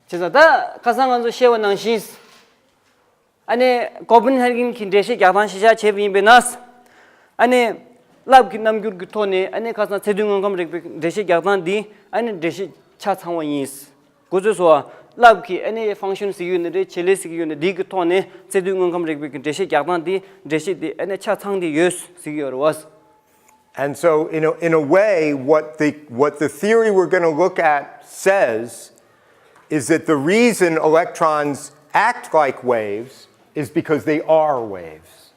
བྱས་ཙང་ད་ཁ་སང་ང་ཚོ་བཤད་པ་ནང་བཞིན། ཨ་ནི་ཀོ་པན་ཧེ་གན་གྱི་འགྲེལ་བཤད་རྒྱག་སྟངས་གཞི་བཞག་བྱས་པ་ཡིན་པས་ན། ཨ་ནི་རླབས་ཀྱི་རྣམ་འགྱུར་གྱི་ཐོག་ནས་ཨ་ནི་ཁ་སང་ཚད་རྡུལ་དངོས་ཁམས་རིག་པའི་འགྲེལ་བཤད་རྒྱག་སྟངས་འདི་ཨ་ནི་འགྲེལ་བཤད་ཆ་ཚང་བ་ཡིན། གོ་ཚོད་སོང་བ། རླབས་ཀྱི་ཨ་ནི་ཕང་ཤན་ཟེར་གྱི་ཡོད་ནི་རེད། བྱེད་ལས་ཟེར་གྱི་ཡོད་ནི་འདི་གི་ཐོག་ནས་ཚད་རྡུལ་དངོས་ཁམས་རིག་པའི་གི་འགྲེལ་བཤད་རྒྱག་སྟངས་འདི་འགྲེལ་བཤད་འདི་ཨ་ནི་ཆ་ཚང་སྟེ་ཡོད་ཟེར་གྱི་ཡོད་རེད་བ། And so, in a, in a way, what the, what the theory we're going to look at says is that the reason electrons act like waves is because they are waves.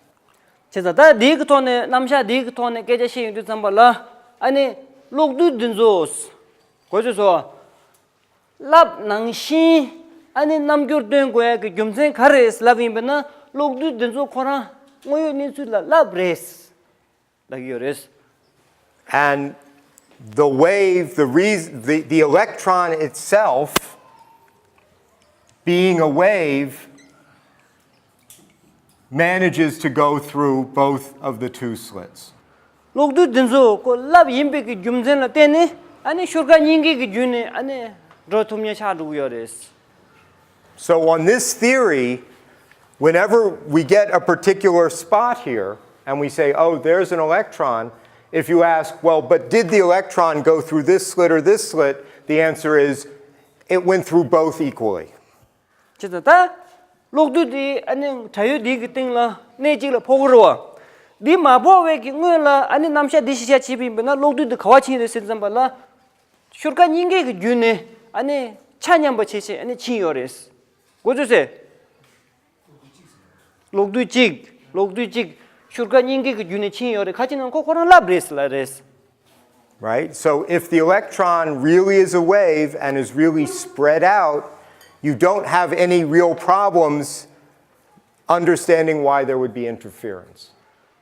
བྱས་ཙང་ད་འདིའི་གི་ཐོག་ནས་རྣམ་གཞག་འདིའི་གི་ཐོག་ནས་སྐད་ཆ་བཤད་ཡོང་དུས་ཙམ་པ་ལ། ཨ་ནི་གློག་རྡུལ་འདི་ཚོ་གོ་ཚོད་སོ། རླབས་ནང་བཞིན་ཨ་ནི་རྣམ་འགྱུར་སྟོན་དགོས་ཡ་གི་རྒྱུ་མཚན་ག་རེ་རེད་ལབ་ཡིན་པ་ན། གློག་རྡུལ་འདི་ཚོ་ཁོ་རང་དངོས་ཡོད་གནས་ཚུལ་ལ་རླབས་རེད་ལབ་ཀྱི་ཡོད་རེད། And the wave, the reason, the, the electron itself, being a wave, manages to go through both of the two slits. གློག་རྡུལ་འདི་ཚོ་ཁོ་རླབས་ཡིན་པའི་གི་རྒྱུ་མཚན་ལ་བརྟེན་ནས་ཨ་ནི་ཤུར་ཁ་གཉིས་ཀའི་གི་བརྒྱུད་ནས་ཨ་ནི་འགྲོ་ཐུབ་མཁན་ཆགས་འགྲོ་གི་ཡོད་རེད། So on this theory, whenever we get a particular spot here and we say, "Oh, there's an electron," if you ask, "Well, but did the electron go through this slit or this slit?" The answer is, "It went through both equally." བྱས་ཙང་ད་གློག་རྡུལ་དེ་ཨ་ནི་དྲ་ཡོལ་འདི་གི་སྟེང་ལ་གནས་གཅིག་ལ་ཕོག་གི་རེད་བ། འདི་མ་ཕོག་པའི་གི་སྔོན་ལ་ཨ་ནི་རྣམ་གཞག་འདི་གཞི་བཞག་བྱས་པ་ཡིན་པ་ན་གློག་རྡུལ་དེ་ག་པར་ཕྱིན་རེད་ཟེར་ཙམ་པ་ལ། ཤུར་ཁ་གཉིས་ཀའི་གི་བརྒྱུད་ནས་ཨ་ནི་ཆ་མཉམ་པ་བྱས་བྱས་ཨ་ནི་ཕྱིན་ཡོད་རེད། གོ་ཚོད་སོང་། གློག་རྡུལ་གཅིག་གློག་རྡུལ་གཅིག་ཤུར་ཁ་གཉིས་ཀའི་གི་བརྒྱུད་ནས་ཕྱིན་ཡོད་རེད། ག་ཅི་ན་ཁོ་ཁོ་རང་རླབས་རེད་ཟེར་ལབ་རེད། Right? So if the electron really is a wave and is really spread out, you don't have any real problems understanding why there would be interference.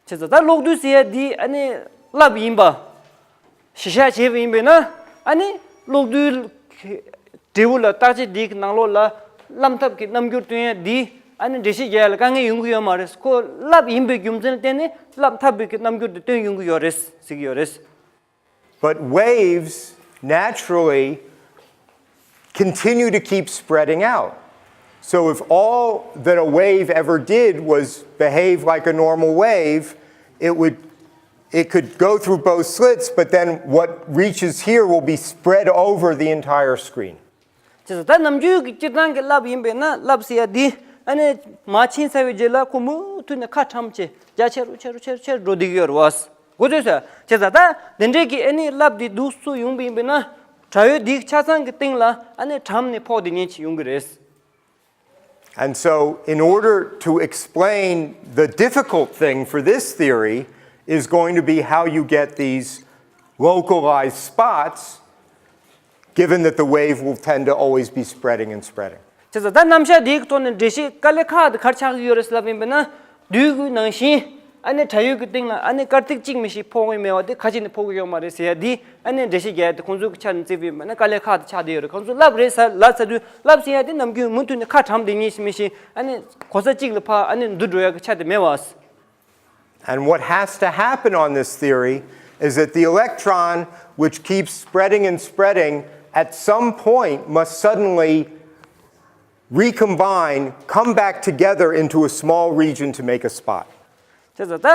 བྱས་ཙང་ད་གློག་རྡུལ་ཟེར་ཡ་འདི་ཨ་ནི་རླབས་ཡིན་པ་གཞི་བཞག་བྱས་པ་ཡིན་པས་ན། ཨ་ནི་གློག་རྡུལ་འབྲས་བུ་ལ་བརྟག་དཔྱད་འདིའི་ནང་ལོགས་ལ་རླབས་ཐབས་ཀྱི་རྣམ་འགྱུར་སྟོན་ཡ་འདི་ཨ་ནི་འགྲེལ་བཤད་རྒྱག་ཡ་ལ་དཀའ་ངལ་ཡོང་གི་ཡོད་མ་རེད། ཁོ་རླབས་ཡིན་པའི་རྒྱུ་མཚན་ལ་བརྟེན་ནས་རླབས་ཐབས་པའི་གི་རྣམ་འགྱུར་དེ་སྟོན་ཡོང་གི་ཡོད་རེད་ཟེར་གྱི་ཡོད་རེད། But waves naturally continue to keep spreading out. So if all that a wave ever did was behave like a normal wave, it would, it could go through both slits, but then what reaches here will be spread over the entire screen. བྱས་ཙང་ད་ནམ་རྒྱུན་གྱི་སྤྱིར་བཏང་གི་རླབས་ཡིན་པས་ན་རླབས་ཟེར་ཡ་འདི་ཨ་ནི་མར་ཕྱིན་ཚར་བའི་རྗེས་ལ་ཁོ་མུ་མཐུད་ནས་ཁ་གྲམ་བྱས་རྒྱ་ཆེ་རུ་ཆེ་རུ་ཆེ་རུ་ཆེ་རུ་འགྲོ་བསྡད་ཀྱི་ཡོད་རེད་བ། གོ་ཚོད་སོང་། བྱས་ཙང་ད་དེ་འདྲའི་གི་ཨ་ནི་རླབས་འདི་འདུག་སུ་ཡོང་པ་ཡིན་པས་ན་དྲ་ཡོལ་འདི་ཆ་ཚང་གི་སྟེང་ལ་ཨ་ནི་གྲམ་ནས་ཕོག་བསྡད་མཁན་ཅིག་ཡོང་གི་རེད། And so, in order to explain the difficult thing for this theory, is going to be how you get these localized spots, given that the wave will tend to always be spreading and spreading. བྱས་ཙང་ད་རྣམ་གཞག་འདིའི་ཐོག་ནས་འགྲེལ་བཤད་དཀའ་ལས་ཁག་དེ་ག་རེ་ཆགས་ཀྱི་ཡོད་རེད་ལབ་ཡིན་པ་ན། རྡུལ་གྱི་ནང་བཞིན་ཨ་ནི་དྲ་ཡོལ་གྱི་སྟེང་ལ་ཨ་ནི་དཀར་ཐིག་གཅིག་མི་ཤེས་ཕོག་གི་མེད་པ་དེ་ག་ཅི་ནས་ཕོག་གི་ཡོད་མ་རེད་ཟེར་ཡ་འདི་ཨ་ནི་འགྲེལ་བཤད་རྒྱག་ཡ་དེ་ཁོང་ཚོའི་ཆ་ནས་བརྩིས་པ་ཡིན་པ་ན་དཀའ་ལས་ཁག་དེ་ཆགས་བསྡད་ཡོད་རེད། ཁོང་ཚོ་རླབས་རེད་ཟེར་ལབ་ཚར་དུས་རླབས་ཟེར་ཡ་དེ་ནམ་རྒྱུན་མུ་མཐུད་ནས་ཁ་གྲམ་བསྡད་མཁན་ཞིག་མི་ཤེས། ཨ་ནི་གོ་ས་གཅིག་ལ་ཕར་ཨ་ནི་འདུ་འགྲོ་ཡ་གི་ཆ་དེ་མེད་པ། And what has to happen on this theory is that the electron, which keeps spreading and spreading, at some point must suddenly recombine, come back together into a small region to make a spot. བྱས་ཙང་ད་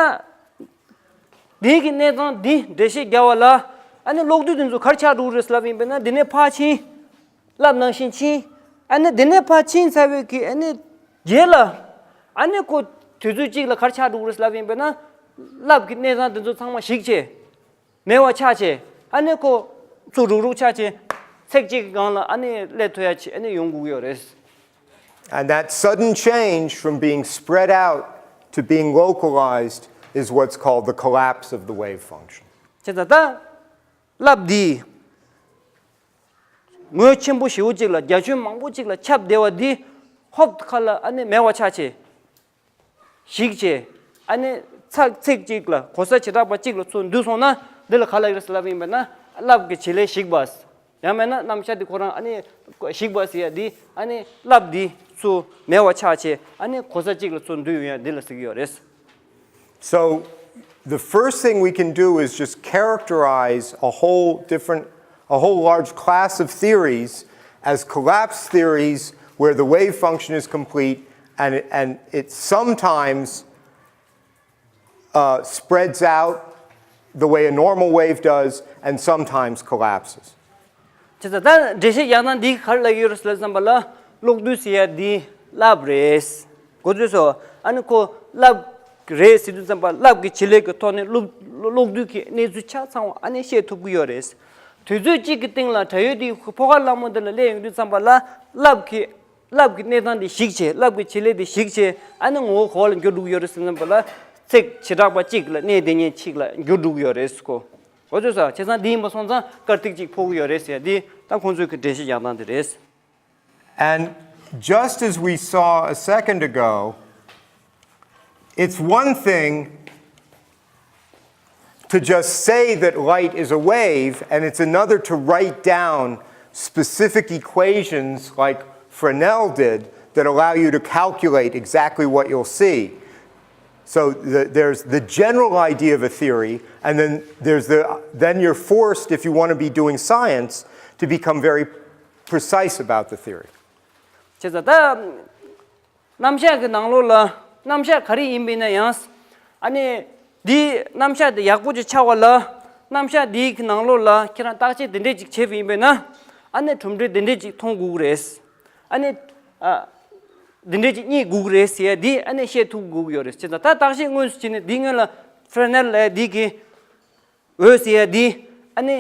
འདི་གི་གནས་སྟངས་འདི་འགྲེལ་བཤད་རྒྱག་པ་ལ་ཨ་ནི་གློག་རྡུལ་དེ་ཚོ་ག་རེ་ཆགས་འགྲོ་གི་རེད་ལབ་ཡིན་པས་ན། འདི་ནས་ཕར་ཕྱིན། རླབས་ནང་བཞིན་ཕྱིན། ཨ་ནི་འདི་ནས་ཕར་ཕྱིན་ཚར་བའི་གི་ཨ་ནི་རྗེས་ལ་ཨ་ནི་ཁོ་དུས་ཚོད་གཅིག་ལ་ག་རེ་ཆགས་འགྲོ་གི་རེད་ལབ་ཡིན་པས་ན། རླབས་ཀྱི་གནས་སྟངས་དེ་ཚོ་ཚང་མ་ཞིག་བྱས། མེད་པ་ཆགས་བྱས། ཨ་ནི་ཁོ་ཚུར་རུག་རུག་ཆགས་བྱས། ཚེག་གཅིག་གི་སྒང་ལ་ཨ་ནི་སླེབས་ཐུབ་ཡ་ཆེ་ཨ་ནི་ཡོང་དགོས་ཀྱི་ཡོད་རེད། And that sudden change from being spread out to being localized is what's called the collapse of the wave function. བྱས་ཙང་ད་རླབས་འདི་ངོས་ཆེན་པོ་ཞེ་པོ་གཅིག་ལ་རྒྱ་ཁྱོན་མང་པོ་གཅིག་ལ་ཁྱབ་བསྡད་པ་འདི་ཧོབ་ཁ་ལ་ཨ་ནི་མེད་པ་ཆགས་བྱས། ཞིག་བྱས། ཨ་ནི་ཚེག་ཚེག་གཅིག་ལ་གོ་ས་བྱེ་བྲག་པ་གཅིག་ལ་ཚུར་འདུས་སོང་ན་འདི་ལ་ག་ལབ་ཀྱི་རེད་ལབ་ཡིན་པས་ན། རླབས་ཀྱི་བྱེད་ལས་ཞིག་པ། ཡང་མིན་ན་རྣམ་གཞག་འདི་ཁོ་རང་ཨ་ནི་ཞིག་པ་ཟེར་ཡ་འདི་ཨ་ནི་རླབས་འདི་ཚུར་མེད་པ་ཆགས་བྱས་ཨ་ནི་གོ་ས་གཅིག་ལ་ཚུར་འདུས་ཡོང་ཡ་འདི་ལ་ཟེར་གྱི་ཡོད་རེད། So, the first thing we can do is just characterize a whole different, a whole large class of theories as collapse theories where the wave function is complete and, and it sometimes, uh, spreads out the way a normal wave does and sometimes collapses. བྱས་ཙང་ད་འགྲེལ་བཤད་རྒྱག་སྟངས་འདི་ག་རེ་ལབ་ཡོད་རེད་ལབ་ཙམ་པ་ལ། གློག་རྡུལ་ཟེར་ཡ་འདི་རླབས་རེད། གོ་ཚོད་སོང་། ཨ་ནི་ཁོ་རླབས་རེད་ཟེར་དུས་ཙམ་པ་རླབས་ཀྱི་བྱེད་ལས་ཀྱི་ཐོག་ནས་གློག་གློག་རྡུལ་གྱི་གནས་ཚུལ་ཆ་ཚང་བ་ཨ་ནི་ཤེས་ཐུབ་ཀྱི་ཡོད་རེད། དུས་ཚོད་གཅིག་གི་སྟེང་ལ་དྲ་ཡོལ་འདི་ཕོ་ཁ་ལྷ་མོ་འདི་ལ་སླེབས་ཡོང་དུས་ཙམ་པ་ལ་རླབས་ཀྱི་ རླབས་ཀྱི་གནས་སྟངས་དེ་གཞིགས་བྱས། རླབས་ཀྱི་བྱེད་ལས་དེ་གཞིགས་བྱས། ཨ་ནི་ངོ་བོ་ག་པ་ལ་འགྱུར་འགྲོ་གི་ཡོད་རེད་ཟེར་ན་པ་ལ། ཚེག་བྱེ་བྲག་པ་གཅིག་ལ་གནས་དེ་ཉིད་གཅིག་ལ་འགྱུར་འགྲོ་གི་ཡོད་རེད་ཟེར་གོ། འོ་ཚོད་ས་བྱས་ཙང་འདི་ཡིན་པ་སོང་ཙང་དཀར་ཐིག་གཅིག་ཕོག་གི་ཡོད་རེད་ཟེར། འདི་ད་ཁོང་ཚོའི་གི་འགྲེལ་བཤད་རྒྱག་སྟངས་དེ་རེད། And just as we saw a second ago, it's one thing to just say that light is a wave, and it's another to write down specific equations like Fresnel did that allow you to calculate exactly what you'll see. So the, there's the general idea of a theory, and then there's the then you're forced, if you want to be doing science, to become very precise about the theory. བྱས་ཙང་ད་རྣམ་གཞག་གི་ནང་ལོགས་ལ་རྣམ་གཞག་ག་རེ་ཡིན་པ་ཡིན་ན་ཡང་། ཨ་ནི་འདི་རྣམ་གཞག་འདི་ཡག་པོ་ཅིག་ཆགས་པ་ལ། རྣམ་གཞག་འདིའི་གི་ནང་ལོགས་ལ་ཁྱེད་རང་བརྟག་དཔྱད་འདི་འདྲས་ཅིག་བྱས་པ་ཡིན་པ་ཡིན་ན། ཨ་ནི་གྲུབ་འབྲས་འདི་འདྲས་ཅིག་མཐོང་དགོས་ཀྱི་རེད། ཨ་ནི་ཨ་འདི་འདྲས་ཅིག་རྙེད་དགོས་ཀྱི་རེད་ཟེར་ཡ་འདི་ཨ་ནི་བཤད་ཐུབ་དགོས་ཀྱི་ཡོད་རེད། བྱས་ཙང་ད་བརྟག་དཔྱད་དངོས་སུ་བྱས་ནས་འདི་སྔོན་ལ་ཧྥེ་ནེལ་ལ་འདི་གི་འོད་ཟེར་ཡ་འདི་ཨ་ནི་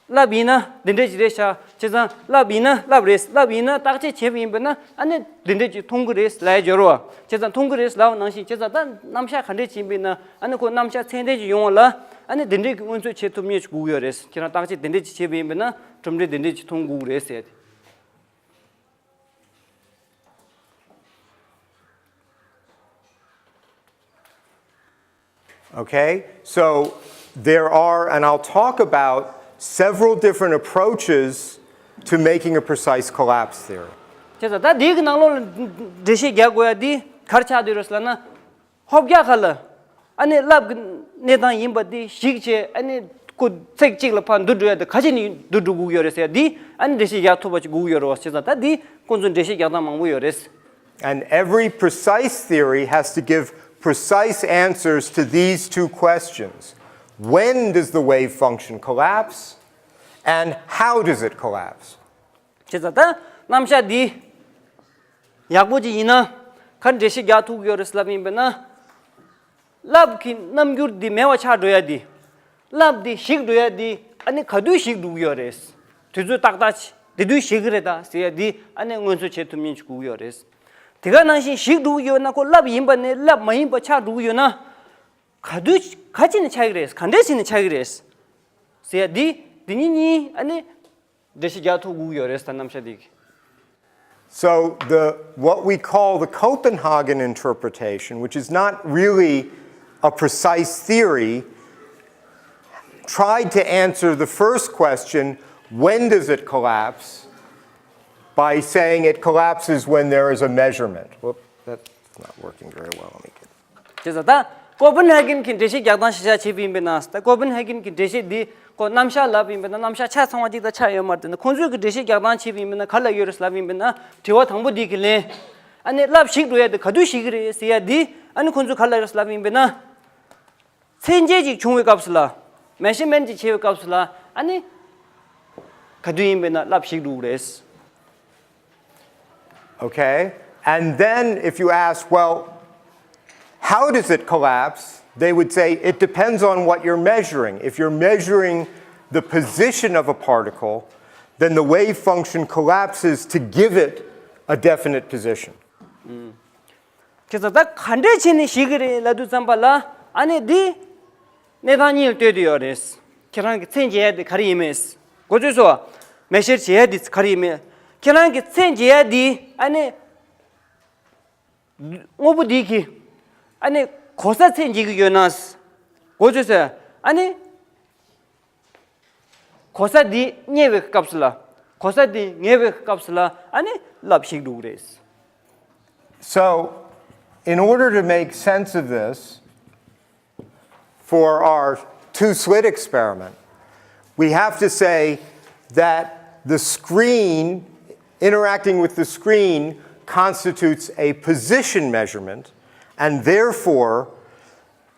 རླབས་ཡིན་ན་འདི་འདྲས་ཅིག་རེད་ཤག་བྱས་ཙང་རླབས་ཡིན་ན་རླབས་རེད། རླབས་ཡིན་ན་བརྟག་དཔྱད་བྱས་པ་ཡིན་པ་ན་ཨ་ནི་འདི་འདྲས་ཅིག་མཐོང་གི་རེད་ལབ་ཡ་སྦྱོར་བ། བྱས་ཙང་མཐོང་གི་རེད་ལབ་པ་ནང་བཞིན། བྱས་ཙང་ད་རྣམ་གཞག་ག་འདྲས་ཅིག་ཡིན་པ་ཡིན་ན་ཨ་ནི་ཁོ་རྣམ་གཞག་ཚད་ལྡན་ཅིག་ཡོང་བ་ལ་ཨ་ནི་འདི་འདྲས་ཀྱི་སྔོན་ཚོད་བྱེད་ཐུབ་མཁན་ཅིག་དགོས་ཀྱི་ཡོད་རེད། ཁྱེད་རང་བརྟག་དཔྱད་འདི་འདྲས་ཅིག་བྱས་པ་ཡིན་པ་ན་གྲུབ་འབྲས་འདི་འདྲས་ཅིག་མཐོང་དགོས་ཀྱི་རེད་ཟེར་ཏེ། Okay, so there are, and I'll talk about several different approaches to making a precise collapse theory. བྱས་ཙང་ད་འདི་གི་ནང་ལོགས་ལ་འགྲེལ་བཤད་རྒྱག་དགོས་ཡ་འདི་ག་རེ་ཆགས་བསྡད་ཡོད་རེད་ཟེར་ན། ཧོབ་རྒྱག་ག་ལ་ཨ་ནི་རླབས་ཀྱི་གནས་སྟངས་ཡིན་པ་འདི་གཞིགས་བྱས། ཨ་ནི་ཁོ་ཚེག་གཅིག་ལ་ཕར་འདུར་འགྲོ་ཡ་དེ་ག་བྱས་ནས་འདུར་འགྲོ་དགོས་ཀྱི་ཡོད་རེད་ཟེར་ཡ་འདི་ཨ་ནི་འགྲེལ་བཤད་རྒྱག་ཐུབ་པ་ཅིག་དགོས་ཀྱི་ཡོད་རེད་བ། བྱས་ཙང་ད་འདི་ཁོང་ཚོ་འགྲེལ་བཤད་རྒྱག་སྟངས་མང་པོ་ཡོད་རེད། And every precise theory has to give precise answers to these two questions. When does the wave function collapse? And how does it collapse? བྱས་ཙང་ད་རྣམ་གཞག་འདི་ཡག་པོ་ཅིག་ཡིན་ན་ག་འགྲེལ་བཤད་རྒྱག་ཐུབ་ཀྱི་ཡོད་རེད་ལབ་ཡིན་པས་ན། རླབས་ཀྱི་རྣམ་འགྱུར་འདི་མེད་པ་ཆགས་འགྲོ་ཡ་འདི། རླབས་འདི་ཞིག་འགྲོ་ཡ་འདི་ཨ་ནི་ག་དུས་ཞིག་འགྲོ་གི་ཡོད་རེད། དུས་ཚོད་ཏག་ཏག་ཅིག་དེ་དུས་ཞིག་གི་རེད་ད་ཟེར་ཡ་འདི་ཨ་ནི་སྔོན་ཚོད་བྱེད་ཐུབ་མཁན་ཅིག་དགོས་ཀྱི་ཡོད་རེད། དེ་ག་ནང་བཞིན་ཞིག་འགྲོ་གི་ཡོད་ན་ཁོ་རླབས་ཡིན་པ་ནས་རླབས་མ་ཡིན་པ་ཆགས་འགྲོ་གི་ཡོད་ན། ག་དུས་ག་ཅི་ནས་ཆགས་ཀྱི་རེད། ག་འདྲས་ཟེར་ནས་ཆགས་ཀྱི་རེད་ཟེར་ཡ་འདི་འདི་གཉིས་གཉིས་ཨ་ནི་འགྲེལ་བཤད་རྒྱག་ཐུབ་དགོས་ཀྱི་ཡོད་རེད་ད་རྣམ་གཞག་འདི་གི། So the, what we call the Copenhagen interpretation, which is not really a precise theory, tried to answer the first question, when does it collapse, by saying it collapses when there is a measurement. Whoop, that's not working very well. Let me get བྱས་ཙང་ད་ཀོ་པན་ཧེ་གན་གྱི་འགྲེལ་བཤད་རྒྱག་སྟངས་ཤེས་བྱ་བྱས་པ་ཡིན་པས་ན། ད་ཀོ་པན་ཧེ་གན་གྱི་འགྲེལ་བཤད་འདི་ཁོ་རྣམ་གཞག་ལབ་ཡིན་པས་ན་རྣམ་གཞག་ཆ་ཚང་བ་ཅིག་དང་ཆ་ཡོད་མ་རེད་དེ། ཁོང་ཚོས་ཀྱི་འགྲེལ་བཤད་རྒྱག་སྟངས་བྱས་པ་ཡིན་པས་ན་ག་ལ་ཡོད་རེད་ལབ་ཡིན་པས་ན། དྲི་བ་དང་པོ་འདི་གི་ལན། ཨ་ནི་རླབས་ཞིག་འགྲོ་ཡ་དེ་ག་དུས་ཞིག་གི་རེད་ཟེར་ཡ་འདི་ཨ་ནི་ཁོང་ཚོས་ག་ལ་ཡོད་རེད་ལབ་ཡིན་པས་ན། ཚད་འཇལ་ཅིག་བྱུང་བའི་སྐབས་སུ་ལ། མེ་ཤར་མེན་ཊི་ཅིག་བྱེད་པའི་སྐབས་སུ་ལ་ཨ་ནི་ག་དུས་ཡིན་པས་ན་རླབས་ཞིག་འགྲོ་གི་རེད། Okay? And then if you ask, well, how does it collapse? They would say, it depends on what you're measuring. If you're measuring the position of a particle, then the wave function collapses to give it a definite position. བྱས་ཙང་ད་ག་འདྲས་བྱས་ནས་ཞིག་གི་རེད་ལབ་དུས་ཙམ་པ་ལ་ཨ་ནི་འདི་གནས་སྟངས་གཉིས་ལ་ལྟོས་ཏེ་ཡོད་རེད། ཁྱེད་རང་གི་ཚད་འཇལ་ཡ་དེ་ག་རེ་ཡིན་མིན། གོ་ཚོད་སོ། མེ་ཤར་བྱེད་ཡ་དེ་ག་རེ་ཡིན་མིན། ཁྱེད་རང་གི་ཚད་འཇལ་ཡ་དེ་ཨ་ནི་དངོས་པོ་འདི་གི་ཨ་ནི་གོ་ས་ཚད་འཇལ་གི་ཡོད་ན། གོ་ཚོད་སོ། ཨ་ནི་གོ་ས་འདི་རྙེད་པའི་སྐབས་སུ་ལ། གོ་ས་འདི་ངེས་པའི་སྐབས་སུ་ལ་ཨ་ནི་རླབས་ཞིག་འགྲོ་གི་རེད། So, in order to make sense of this, for our two-slit experiment, we have to say that the screen, interacting with the screen, constitutes a position measurement, and therefore,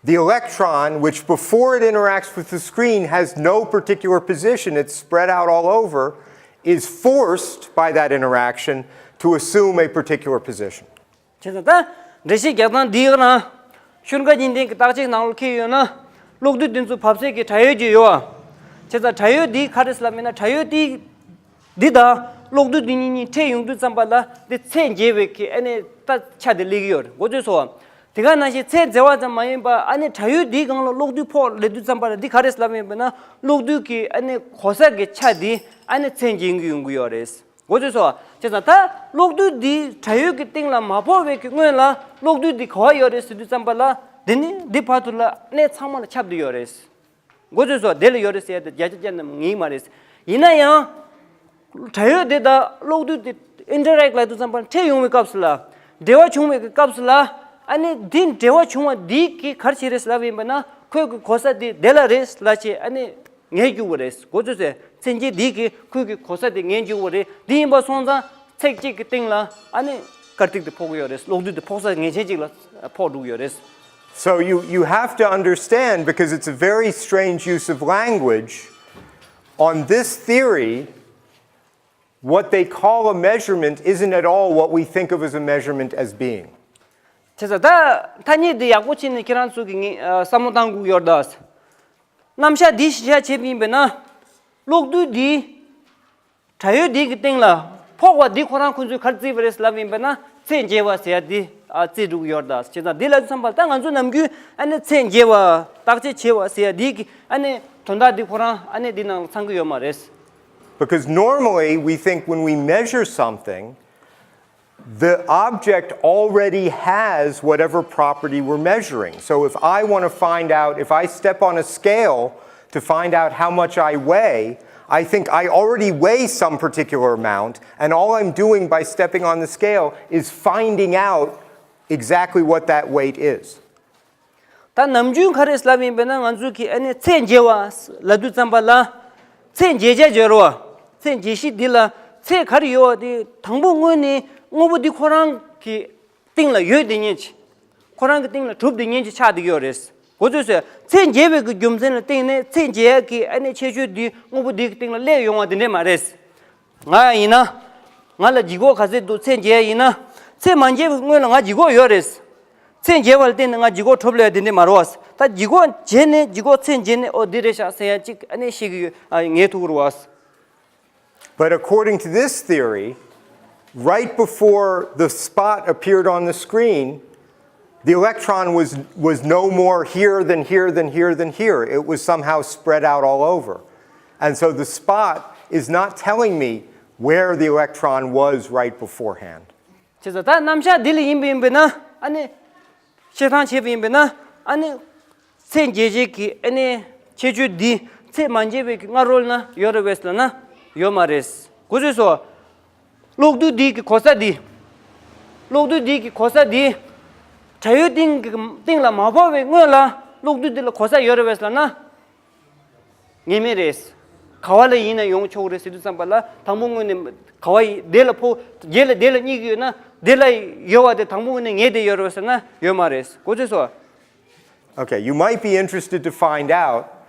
the electron, which before it interacts with the screen has no particular position, it's spread out all over, is forced by that interaction to assume a particular position. བྱས་ཙང་ད་འགྲེལ་བཤད་རྒྱག་སྟངས་འདིའི་ནང་ཤུན་དཀར་གཉིས་ལྡན་གྱི་རྟགས་ཅིག་ནང་ལ་འཁེལ་ཡོད་ན། གློག་རྡུལ་དེ་ཚོ་བབས་ཚད་ཀྱི་དྲ་ཡོལ་གྱི་ཡོད་པ། བྱས་ཙང་དྲ་ཡོལ་འདི་ག་རེ་ཟེར་ལབ་མིན་ན་དྲ་ཡོལ་འདི་འདི་དང་ གློག་རྡུལ་འདི་གཉིས་གཉིས་འཕྲད་ཡོང་དུས་ཙམ་པ་ལ་འདི་ཚད་འཇལ་བའི་གི་ཨ་ནི་ད་ཆ་དེ་སླེབས་ཀྱི་ཡོད་རེད། མགོ་ཚོས་སོ། དེ་ག་ནང་བཞིན་ཚད་འཇལ་བ་ཙམ་མ་ཡིན་པ་ཨ་ནི་དྲ་ཡོལ་འདིའི་སྒང་ལ་གློག་རྡུལ་ཕོག་སླེབས་དུས་ཙམ་པ་ལ་འདི་ག་རེ་ལབ་ཡིན་པ་ན་གློག་རྡུལ་གྱི་ཨ་ནི་གོ་ས་གི་ཆ་འདི་ཨ་ནི་ཚད་འཇལ་གྱི་ཡོང་གི་ཡོད་རེད། མགོ་ཚོས་སོ། བྱས་ཙང་ད་གློག་རྡུལ་འདི་དྲ་ཡོལ་གྱི་སྟེང་ལ་མ་ཕོག་པའི་གི་སྔོན་ལ་གློག་རྡུལ་འདི་ག་བ་ཡོད་རེད་ཟེར་དུས་ཙམ་པ་ལ་འདི་ནི་འདི་བར་དུ་ལ་གནས་ཚང་མ་ལ་ཁྱབ་བསྡད་ཡོད་རེད། མགོ་ཚོས་སོ། དེ་ལ་ཡོད་རེད་ཟེར་ཡ་དེ་བརྒྱ་ཆ་བརྒྱ་ནས་ངེས་མ་རེད། ཡིན་ན་ཡང་དྲ་ཡོལ་དེ་དང་གློག་རྡུལ་དེ་ཨིན་ཊར་རེག་ལབ་དུས་ཙམ་པ་འཕྲད་ཡོང་བའི་སྐབས་སུ་ལ་འབྲེལ་བ་བྱུང་བའི་གི་སྐབས་སུ་ལ་ཨ་ནི་འདི་འབྲེལ་བ་བྱུང་བ་འདི་གི་ག་རེ་བྱེད་རེད་ལབ་ཡིན་པ་ན་ཁོའི་གི་གོ་ས་དེ་དེ་ལ་རེད་ལབ་བྱས་ཨ་ནི། ངེས་འགྱུར་བ་རེད། མགོ་ཚོས་སེ་ཚད་འཇལ་འདི་གི་ཁོས་ཀྱི་གོ་ས་དེ་ངེས་འགྱུར་བ་རེད། འདི་ཡིན་པ་སོང་ཙང་ཚད་གཅིག་གི་སྟེང་ལ་ཨ་ནི་དཀར་ཐིག་དེ་ཕོག་གི་ཡོད་རེད། གློག་རྡུལ་དེ་ཕོག་ས་ངེས་ཅན་ཅིག་ལ་ཕོག་འགྲོ་གི་ཡོད་རེད། So you, you have to understand, because it's a very strange use of language, on this theory, what they call a measurement isn't at all what we think of as a measurement as being. བྱས་ཙང་ད་ཐ་སྙད་འདི་ཡག་པོ་བྱས་ནས་ཁྱེད་རང་ཚོ་གི་ངས་བསམ་བློ་བཏང་དགོས་ཀྱི་ཡོད་རེད་ད། རྣམ་གཞག་འདི་གཞི་བཞག་བྱས་པ་ཡིན་པས་ན། གློག་རྡུལ་འདི་དྲ་ཡོལ་འདི་གི་སྟེང་ལ་ཕོག་པ་འདི་ཁོ་རང་ཁོ་ཚོས་ག་རེ་བརྩིས་པ་རེད་ལབ་ཡིན་པས་ན་ཚད་འཇལ་བ་ཟེར་ཡ་འདི་ཨ་བརྩི་འགྲོ་གི་ཡོད་རེད་ད། བྱས་ཙང་འདི་ལ་བསམ་པ་ད་ང་ཚོ་ནམ་རྒྱུན་ཨ་ནི་ཚད་འཇལ་བ་བརྟག་དཔྱད་བྱེད་པ་ཟེར་ཡ་འདི་གི་ཨ་ནི་དོན་དག་འདི་ཁོ་རང་ཨ་ནི་འདི་ནང་ལ་ཚང་གི་ཡོད་མ་རེད། Because normally we think when we measure something, the object already has whatever property we're measuring. So if I want to find out, if I step on a scale to find out how much I weigh, I think I already weigh some particular amount, and all I'm doing by stepping on the scale is finding out exactly what that weight is. ད་ནམ་རྒྱུན་ག་རེ་ལབ་ཡིན་པས་ན་ང་ཚོ་གི་ཨ་ནི་ཚད་འཇལ་བ་ལབ་དུས་ཙམ་པ་ལ་ཚད་འཇལ་བྱ་སྦྱོར་བ། ཚད་འཇལ་གཞི་འདི་ལ་ཚད་ག་རེ་ཡོད་པ་དེ་དང་པོ་དངོས་ནས་དངོས་པོ་འདི་ཁོ་རང་གི་སྟེང་ལ་ཡོད་དེ་ཉིད་ཀྱི་ཁོ་རང་གི་སྟེང་ལ་གྲུབ་དེ་ཉིད་ཀྱི་ཆགས་བསྡད་ཀྱི་ཡོད་རེད། མགོ་ཚོས་སེ་ཚད་འཇལ་བའི་གི་རྒྱུ་མཚན་ལ་བརྟེན་ནས་ཚད་འཇལ་གྱི་ཨ་ནི་ཁྱད་ཆོས་འདི་དངོས་པོ་འདི་གི་སྟེང་ལ་སླེབས་ཡོང་བ་དེ་འདྲས་མ་རེད། ང་ཡིན་ན། ང་ལ་ལྗིད་ཁོག་ག་ཚད་འདུག་ཚད་འཇལ་ཡ་ཡིན་ན། ཚད་མ་འཇལ་བའི་སྔོན་ལ་ང་ལྗིད་ཁོག་ཡོད་རེད། ཚད་འཇལ་བ་ལ་བརྟེན་ནས་ང་ལྗིད་ཁོག་གྲུབ་ལ་ཡ་དེ་འདྲས་མ་རེད་བ། ད་ལྗིད་ཁོག་འཇལ་ནས་ལྗིད་ཁོག་ཚད་འཇལ་ནས་ཨོ་འདི་རེད་ཤག་ཟེར་ཡ་གཅིག་ཨ་ནི་ཤེས་ཀྱི་ཡོད་ཨ་ངེས་ཐུབ་ཀྱི་རེད་བ། But according to this theory, right before the spot appeared on the screen, the electron was, was no more here than here than here than here. It was somehow spread out all over. And so the spot is not telling me where the electron was right beforehand. བྱས་ཙང་ད་རྣམ་གཞག་འདི་ལ་ཡིན་པ་ཡིན་པས་ན་ཨ་ནི། བཤད་སྟངས་བྱས་པ་ཡིན་པས་ན་ཨ་ནི། ཚད་འཇལ་བྱེད་ཀྱི་ཨ་ནི་ཁྱད་ཆོས་འདི་ཚད་མ་འཇལ་བའི་གི་སྔ་རོལ་ན་ཡོད་རེད་བས་ལབ་ན་ཡོད་མ་རེད། མགོ་ཚོས་སོ། གློག་རྡུལ་འདི་གི་གོ་ས་འདི། གློག་རྡུལ་འདི་གི་གོ་ས་འདི། དྲ་ཡོལ་སྟེང་གི་སྟེང་ལ་མ་ཕོག་པའི་སྔོན་ལ་གློག་རྡུལ་འདི་ལ་གོ་ས་ཡོད་རེད་བས་ལབ་ན། ངེས་མེད་རེད། ག་བ་ལ་ཡིན་ན་ཡོང་ཆོག་རེད་ཟེར་དུས་ཙམ་པ་ལ་དང་པོ་དངོས་ནས་ག་བ་ཡིན་དེ་ལ་ཕོག་རྗེས་ལ་དེ་ལ་གཉིས་ཀྱི་ཡོད་ན་དེ་ལ་ཡོད་བ་དེ་དང་པོ་དངོས་ནས་ངེས་དེ་ཡོད་རེད་ཟེར་ན་ཡོད་མ་རེད། མགོ་ཚོས་སོ། Okay, you might be interested to find out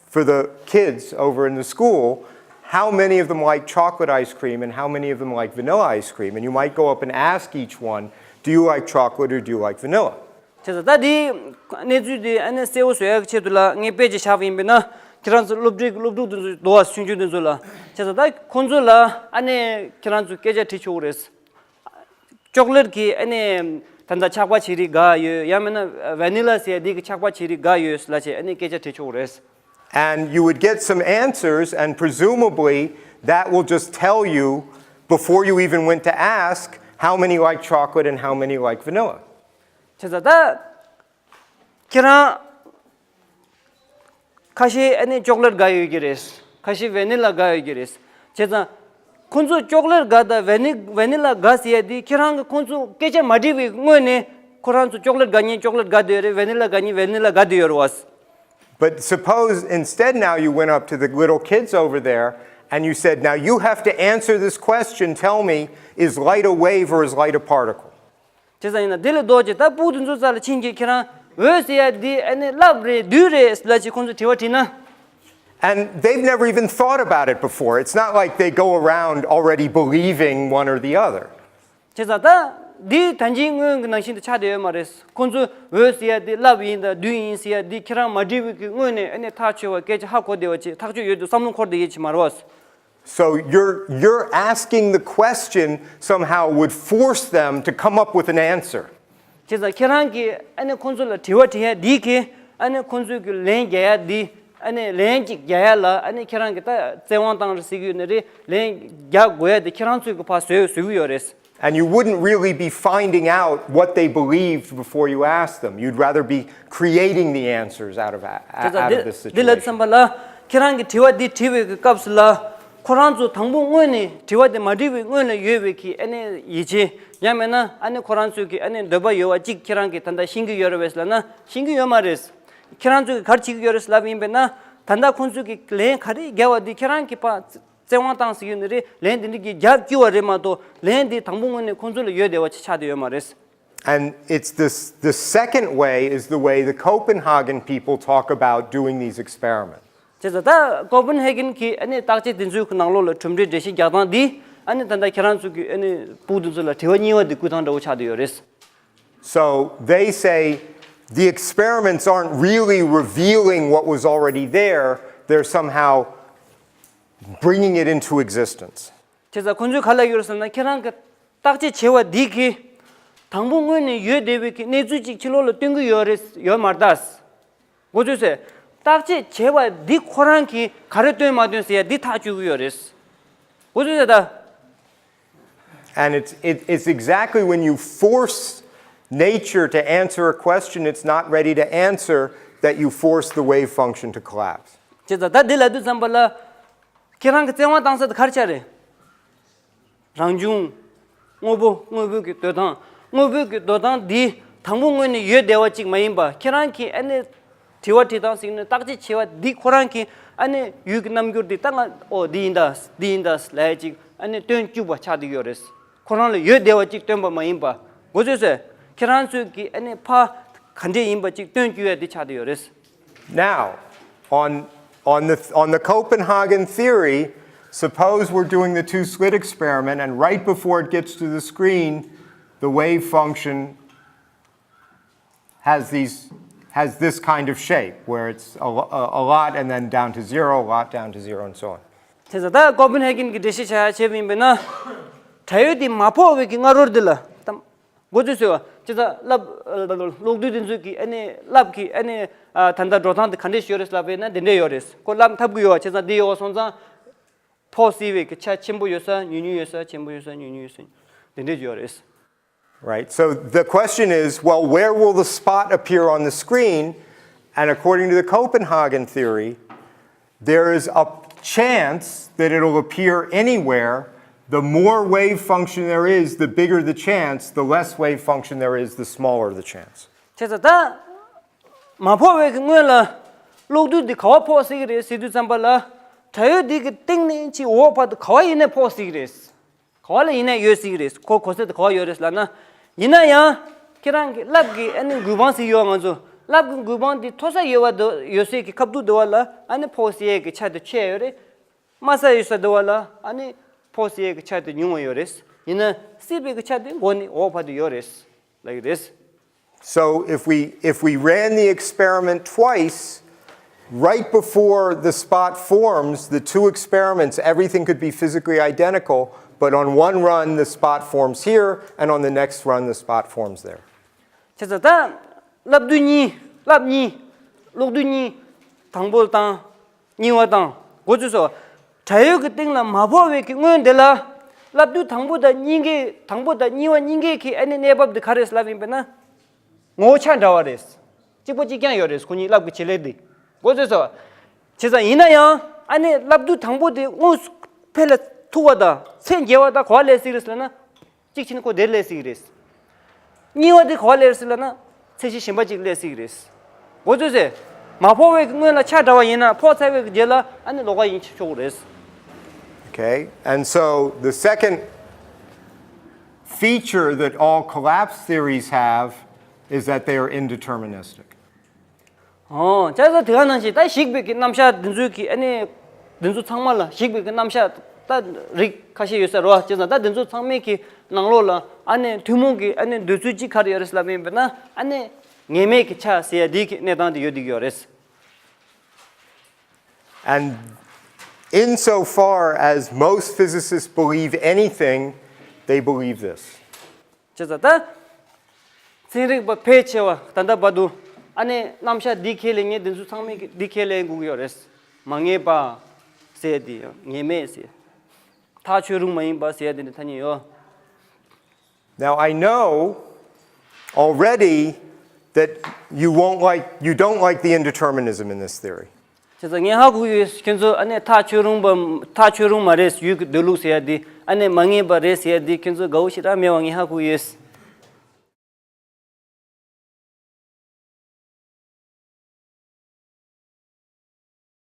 for the kids over in the school how many of them like chocolate ice cream and how many of them like vanilla ice cream. And you might go up and ask each one, "Do you like chocolate or do you like vanilla?" བྱས་ཙང་ད་དེ་གནས་ཚུལ་དེ་ཨ་ནི་གསལ་བོ་བཟོ་ཡག་གི་ཆེད་དུ་ལ་ངས་དཔེ་ཅིག་བཞག་པ་ཡིན་པས་ན་ཁྱེད་རང་ཚོ་སློབ་གྲྭའི་སློབ་ཕྲུག་དེ་ཚོ་འདུག་བ་ཆུང་ཆུང་དེ་ཚོ་ལ་བྱས་ཙང་ད་ཁོང་ཚོ་ལ་ཨ་ནི་ཁྱེད་རང་ཚོ་སྐད་ཆ་དྲིས་ཆོག་གི་རེད། ཅོག་ལེར་གི་ཨ་ནི་ད་ལྟ་ཆགས་པ་བྱེད་རིགས་ག་ཡོད་ཡང་མིན་ན་vanilla ཟེར་ཡ་དེ་གི་ཆགས་པ་བྱེད་རིགས་ག་ཡོད་ལ་བྱས་ཨ་ནི་སྐད་ཆ་དྲིས་ཆོག་གི་རེད། And you would get some answers, and presumably that will just tell you, before you even went to ask, how many like chocolate and how many like vanilla. བྱས་ཙང་ད་ཁྱེད་རང་ཁ་ཤས་ཨ་ནི་ཅོག་ལེར་དགའ་ཡོད་ཀྱི་རེད། ཁ་ཤས་vanilla་དགའ་ཡོད་ཀྱི་རེད། བྱས་ཙང་ཁོང་ཚོ་ཅོག་ལེར་དགའ་དང་vanilla vanilla་དགའ་ཟེར་ཡ་དེ་ཁྱེད་རང་གིས་ཁོང་ཚོ་སྐད་ཆ་མ་དྲིས་པའི་སྔོན་ནས་ཁོ་རང་ཚོ་ཅོག་ལེར་དགའ་མཁན་ཅོག་ལེར་དགའ་བསྡད་ཡོད་རེད། vanilla་དགའ་མཁན་vanilla་དགའ་བསྡད་ཡོད་རེད་བ། But suppose instead now you went up to the little kids over there and you said, "Now you have to answer this question. Tell me, is light a wave or is light a particle?" བྱས་ཙང་ཡིན་ན་དེ་ལས་ལྡོག་ཅིག་ད་སྤུ་དེ་ཚོ་རྩ་ལ་ཕྱིན་གྱི་ཁྱེད་རང་འོད་ཟེར་ཡ་འདི་ཨ་ནི་རླབས་རེད་རྡུལ་རེད་ལབ་ཅིག་ཁོང་ཚོ་དྲི་བ་དྲིས་ན། And they've never even thought about it before. It's not like they go around already believing one or the other. བྱས་ཙང་ད་འདི་ད་གིན་སྔོན་གྱི་ནང་བཞིན་དུ་ཆགས་བསྡད་ཡོད་མ་རེད། ཁོང་ཚོས་འོད་ཟེར་ཡ་འདི་རླབས་ཡིན་དང་རྡུལ་ཡིན་ཟེར་ཡ་འདི་ཁྱེད་རང་མ་དྲིས་པའི་གི་སྔོན་ནས་ཨ་ནི་ཐག་ཆོད་པ་སྐད་ཆ་ཧ་གོ་བསྡད་པ་ཅིག་ཐག་ཆོད་ཡོད་དུས་བསམ་བློ་འཁོར་བསྡད་ཡོད་ཅིག་མ་རེད་བ། So your, your asking the question somehow would force them to come up with an answer. བྱས་ཙང་ཁྱེད་རང་གིས་ཨ་ནི་ཁོང་ཚོ་ལ་དྲི་བ་དྲི་ཡ་འདི་གིས་ཨ་ནི་ཁོང་ཚོས་ཀྱི་ལན་རྒྱག་ཡ་འདི། ཨ་ནི་ལན་གཅིག་རྒྱག་ཡ་ལ་ཨ་ནི་ཁྱེད་རང་གིས་ད་བཙན་དབང་བཏང་རེད་ཟེར་གྱི་ཡོད་ནི་རེད། ལན་རྒྱག་དགོས་ཡ་དེ་ཁྱེད་རང་ཚོས་ཀྱི་ཕར་བཟོས་བཟོས་ཀྱི་ཡོད་རེད། And you wouldn't really be finding out what they believed before you asked them. You'd rather be creating the answers out of, a- དེ་ཚོ་out of འདི་this འདི་ལབ་དུས་ཙམ་situation. པ་ལ་ཁྱེད་རང་གི་དྲི་བ་འདི་དྲི་བའི་གི་སྐབས་སུ་ལ་ཁོ་རང་ཚོ་དང་པོ་སྔོན་ནས་དྲི་བ་དེ་མ་དྲི་བའི་སྔོན་ལ་ཡོད་པའི་གི་ཨ་ནི་ཡིད་ཆེས་ཡང་མིན་ན་ཨ་ནི་ཁོ་རང་ཚོའི་གི་ཨ་ནི་འདོད་པ་ཡོད་པ་གཅིག་ཁྱེད་རང་གིས་ད་ལྟ་ཤེས་ཀྱི་ཡོད་རེད་པས་ལབ་ན་ཤེས་ཀྱི་ཡོད་མ་རེད། ཁྱེད་རང་ཚོས་གི་ག་རེ་བྱེད་ཀྱི་ཡོད་རེད་ལབ་ཡིན་པས་ན་ད་ལྟ་ཁོང་ཚོས་གི་ལན་ག་རེ་རྒྱབ་པ་འདི་ཁྱེད་རང་གིས་ཕར་བཙན་དབང་བཏང་ཟེར་གྱི་ཡོད་ནི་རེད། ལན་འདི་འདྲ་གི་རྒྱབ་སྐྱུར་བ་རེད་མ་གཏོགས་ལན་འདི་དང་པོ་སྔོན་ནས་ཁོང་ཚོ་ལ་ཡོད་བསྡད་པ་ཅིག་ཆགས་བསྡད་ཡོད་མ་རེད། And it's this, the second way is the way the Copenhagen people talk about doing these experiments. བྱས་ཙང་ད་ཀོ་པན་ཧེ་གན་གྱི་ཨ་ནི་བརྟག་དཔྱད་དེ་ཚོའི་ནང་ལོགས་ལ་གྲུབ་འབྲས་འགྲེལ་བཤད་རྒྱག་སྟངས་འདི་ཨ་ནི་ད་ལྟ་ཁྱེད་རང་ཚོ་གི་ཨ་ནི་ཕྲུ་གུ་དེ་ཚོ་ལ་དྲི་བ་གཉིས་པ་འདི་བསྐུལ་སྟངས་འདྲ་བོ་ཆགས་བསྡད་ཡོད་རེད། So they say the experiments aren't really revealing what was already there, they're somehow bringing it into existence. བྱས་ཙང་ཁོང་ཚོས་ག་ལབ་ཡོད་རེད་ཟེར་ན་ཁྱེད་རང་གི་བརྟག་དཔྱད་བྱས་པ་འདི་གིས་དང་པོ་སྔོན་ནས་ཡོད་བསྡད་པའི་གི་གནས་ཚུལ་ཅིག་ཕྱི་ལོགས་ལ་སྟོན་གྱི་ཡོད་རེད་ཡོད་མ་རེད་ད། གོ་ཚོད་ཟེར། བརྟག་དཔྱད་བྱས་པ་འདི་ཁོ་རང་གིས་ག་རེ་སྟོན་མ་སྟོན་ཟེར་ཡ་འདི་ཐག་གཅོད་ཀྱི་ཡོད་རེད། གོ་ཚོད་ཟེར་ད། And it's, it, it's exactly when you force nature to answer a question it's not ready to answer that you force the wave function to collapse. བྱས་ཙང་ད་འདི་ལབ་དུས་ཙམ་པ་ལ་ཁྱེད་རང་གི་བཙན་དབང་བཏང་ས་དེ་ག་རེ་ཆགས་རེད། རང་བྱུང་། དངོས་པོ་དངོས་པོ་གི་འདོད་སྟངས། དངོས་པོ་གི་འདོད་སྟངས་འདི་དང་པོ་སྔོན་ནས་ཡོད་བསྡད་པ་ཅིག་མ་ཡིན་པ་ཁྱེད་རང་གིས་ཨ་ནི་དྲི་བ་དྲི་སྟངས་ཟེར་ནས་བརྟག་དཔྱད་བྱས་པ་འདི་ཁོ་རང་གིས་ཨ་ནི་ཡུལ་གྱི་རྣམ་འགྱུར་འདི་ད་ང་ཨོ་འདི་ཡིན་ད་འདི་ཡིན་ད་ལབ་ཡ་ཅིག་ཨ་ནི་སྟོན་བཅུག་པ་ཆགས་བསྡད་ཡོད་རེད། ཁོ་རང་ལ་ཡོད་བསྡད་པ་ཅིག་སྟོན་པ་མ་ཡིན་པ། གོ་ཚོད་ཟེར། ཁྱེད་རང་ཚོས་ཀྱིས་ཨ་ནི་ཕ་ག་འདྲས་ཡིན་པ་ཅིག་སྟོན་བཅུག་ཡ་འདི་ཆགས་བསྡད་ཡོད་རེད། Now, on, on, the, on the Copenhagen theory, suppose we're doing the two slit experiment, and right before it gets to the screen, the wave function has, these, has this kind of shape, where it's a, lo- a, a lot and then down to zero, a lot down to zero, and so on. དེ་ཚོ་ད་ཀོ་པན་ཧེ་གན་གྱི་འགྲེལ་བཤད་བྱ་བྱས་པ་ཡིན་པས་ན། བྲག་ཡོས་དེ་མ་ཕོག་པའི་གི་སྔ་རོལ་འདི་ལ་ད། གོ་ཚོད་ཟེར་བ་ཅི་ཙམ་རླབས་གློག་རྡུལ་དེ་ཚོས་ཀྱི་ཨ་ནི་རླབས་ཀྱི་ཨ་ནི་ད་ལྟ་འགྲོ་སྟངས་དེ་ག་འདྲས་ཡོད་རེད་ལབ་པས་ན་དེ་འདྲས་ཡོད་རེད། ཁོ་རླབས་འཐབ་ཀྱི་ཡོད་བ་བྱས་ཙང་དེ་ཡོད་སོང་ཙང་། ཕོག་སྲིད་པའི་གི་ཆ་ཆེན་པོ་ཡོད་ས་ཉུང་ཉུང་ཡོད་ས་ཆེན་པོ་ཡོད་ས་ཉུང་ཉུང་ཡོད་ས་དེ་འདྲས་ཡོད་རེད། Right. So the question is, well, where will the spot appear on the screen? And according to the Copenhagen theory, there is a chance that it'll appear anywhere. The more wave function there is, the bigger the chance. The less wave function there is, the smaller the chance. བྱས་ཙང་ད་མ་ཕོག་པའི་གི་སྔོན་ལ་གློག་རྡུལ་འདི་ག་བ་ཕོག་སྲིད་ཀྱི་རེད་ཟེར་དུས་ཙམ་པ་ལ་བྲག་ཡོས་འདི་གི་སྟེང་ནས་ཕྱི་འོག་བར་དུ་ག་བ་ཡིན་ནའི་ཕོག་སྲིད་ཀྱི་རེད། ག་བ་ལ་ཡིན་ན་ཡོད་སྲིད་ཀྱི་རེད། ཁོ་གོ་ས་དེ་ག་བ་ཡོད་རེད་ལབ་ན། ཡིན་ན་ཡང་ཁྱེད་རང་གི་རླབས་ཀྱི་ཨ་ནི་འགུལ་དཔང་ཟིག་ཡོད། ང་ཚོ་རླབས་ཀྱི་འགུལ་དཔང་དེ་མཐོ་ས་ཡོད་པ་དེ་ཡོད་སའི་གི་ཁ་ཐུག་དེ་བ་ལ་ཨ་ནི་ཕོག་སྲིད་ཡས་ཀྱི་ཆ་དེ་ཆེ་ཡོད་རེད། དམའ་ས་ཡོད་ས་དེ་བ་ལ་ཨ་ནི་ཕོག་སྲིད་ཡས་ཀྱི་ཆ་དེ་ཉུང་བ་ཡོད་རེད། ཡིན་ན་སྲིད་པའི་གི་ཆ་དེ་མགོ་ནས་འོག་བར་དུ་ཡོད་རེད་ལབ་ཀྱི་རེད། So if we, if we ran the experiment twice, right before the spot forms, the two experiments, everything could be physically identical, but on one run the spot forms here, and on the next run the spot forms there. བྱས་ཙང་ད་རླབས་རྡུལ་གཉིས་རླབས་གཉིས་གློག་རྡུལ་གཉིས་དང་པོ་དང་གཉིས་པ་དང་གོ་ཚོད་སོ། བྲག་ཡོས་ཀྱི་སྟེང་ལ་མ་ཕོག་པའི་གི་སྔོན་དེ་ལ་རླབས་རྡུལ་དང་པོ་དང་གཉིས་ཀའི་དང་པོ་དང་གཉིས་པ་གཉིས་ཀའི་གི་ཨ་ནི་གནས་བབ་དེ་ག་རེ་རེད་ལབ་ཡིན་པས་ན། ངོ་བོ་ཆ་འདྲ་བ་རེད། གཅིག་པ་གཅིག་རྐྱང་ཡོད་རེད། ཁོ་གཉིས་རླབས་ཀྱི་བྱེད་ལས་དེ། གོ་ཚོད་སོ། བྱས་ཙང་ཡིན་ན་ཡང་ཨ་ནི་རླབས་རྡུལ་དང་པོ་དེ་དངོས་སུ་ཕེ་ལ་ཐུག་པ་དང་ཚད་འཇལ་བ་དང་ག་བ་སླེབས་སྲིད་རེད་ཟེར་ན། གཅིག་བྱས་ན་ཁོ་དེར་སླེབས་སྲིད་རེད། གཉིས་པ་དེ་ག་བ་སླེབས་སྲིད་ལབ་ན་ཚད་གཞི་གཞན་པ་གཅིག་སླེབས་སྲིད་རེད། གོ་ཚོད་ཟེར། མ་ཕོག་པའི་སྔོན་ལ་ཆ་འདྲ་བ་ཡིན་ན་ཕོག་ཚར་བའི་རྗེས་ལ་ཨ་ནི་ལོགས་ཀ་ཡིན་ཆོག་གི་རེད། Okay, and so the second feature that all collapse theories have is that they are indeterministic. ཨོ། བྱས་ཙང་དེ་ག་ནང་བཞིན་ད་ཞིག་པའི་གི་རྣམ་གཞག་འདི་ཚོའི་གི་ཨ་ནི། འདི་ཚོ་ཚང་མ་ལ་ཞིག་པའི་གི་རྣམ་གཞག་ད་རིགས་ཁ་ཤས་ཡོད་ས་རེད་བ། བྱས་ཙང་ད་འདི་ཚོ་ཚང་མའི་གི་ནང་ལོགས་ལ་ཨ་ནི་ཐུན་མོང་གི་ཨ་ནི་འདོད་ཚུལ་གཅིག་ག་རེ་ཡོད་རེད་ལབ་ཡིན་པས་ན་ཨ་ནི་ངེས་མེད་ཀྱི་ཆ་ཟེར་ཡ་འདི་གི་གནས་སྟངས་དེ་ཡོད་བསྡད་ཀྱི་ཡོད་རེད། And Insofar as most physicists believe anything, they believe this. བྱས་ཙང་ད། ཚན་རིག་པ་ཕལ་ཆེ་བ་ད་ལྟ་བར་དུ་ཨ་ནི་རྣམ་གཞག་འདི་ཁས་ལེན་མཁན་དེ་ཚོ་ཚང་མས་འདི་ཁས་ལེན་དགོས་ཀྱི་ཡོད་རེད། མ་ངེས་པ་ཟེར་དེ་ཡང་ངེས་མེད་ཟེར། ཐག་ཆོད་རུང་མ་ཡིན་པ་ཟེར་དེ་འདྲ་ཐ་སྙད་ཡོད། Now, I know already that you won't like, you don't like the indeterminism in this theory. བྱས་ཙང་ངས་ཧ་གོ་ཡོད། ཁྱེད་ཚོ་ཨ་ནི་ཐག་ཆོད་རུང་པ་ཐག་ཆོད་རུང་མ་རེད་ཡུལ་གྱི་འདོད་ལུགས་ཟེར་ཡ་འདི་ཨ་ནི་མ་ངེས་པ་རེད་ཟེར་ཡ་འདི་ཁྱེད་ཚོ་དགའ་བོ་ཞེ་དྲག་མེད་པ་ངས་ཧ་གོ་ཡོད།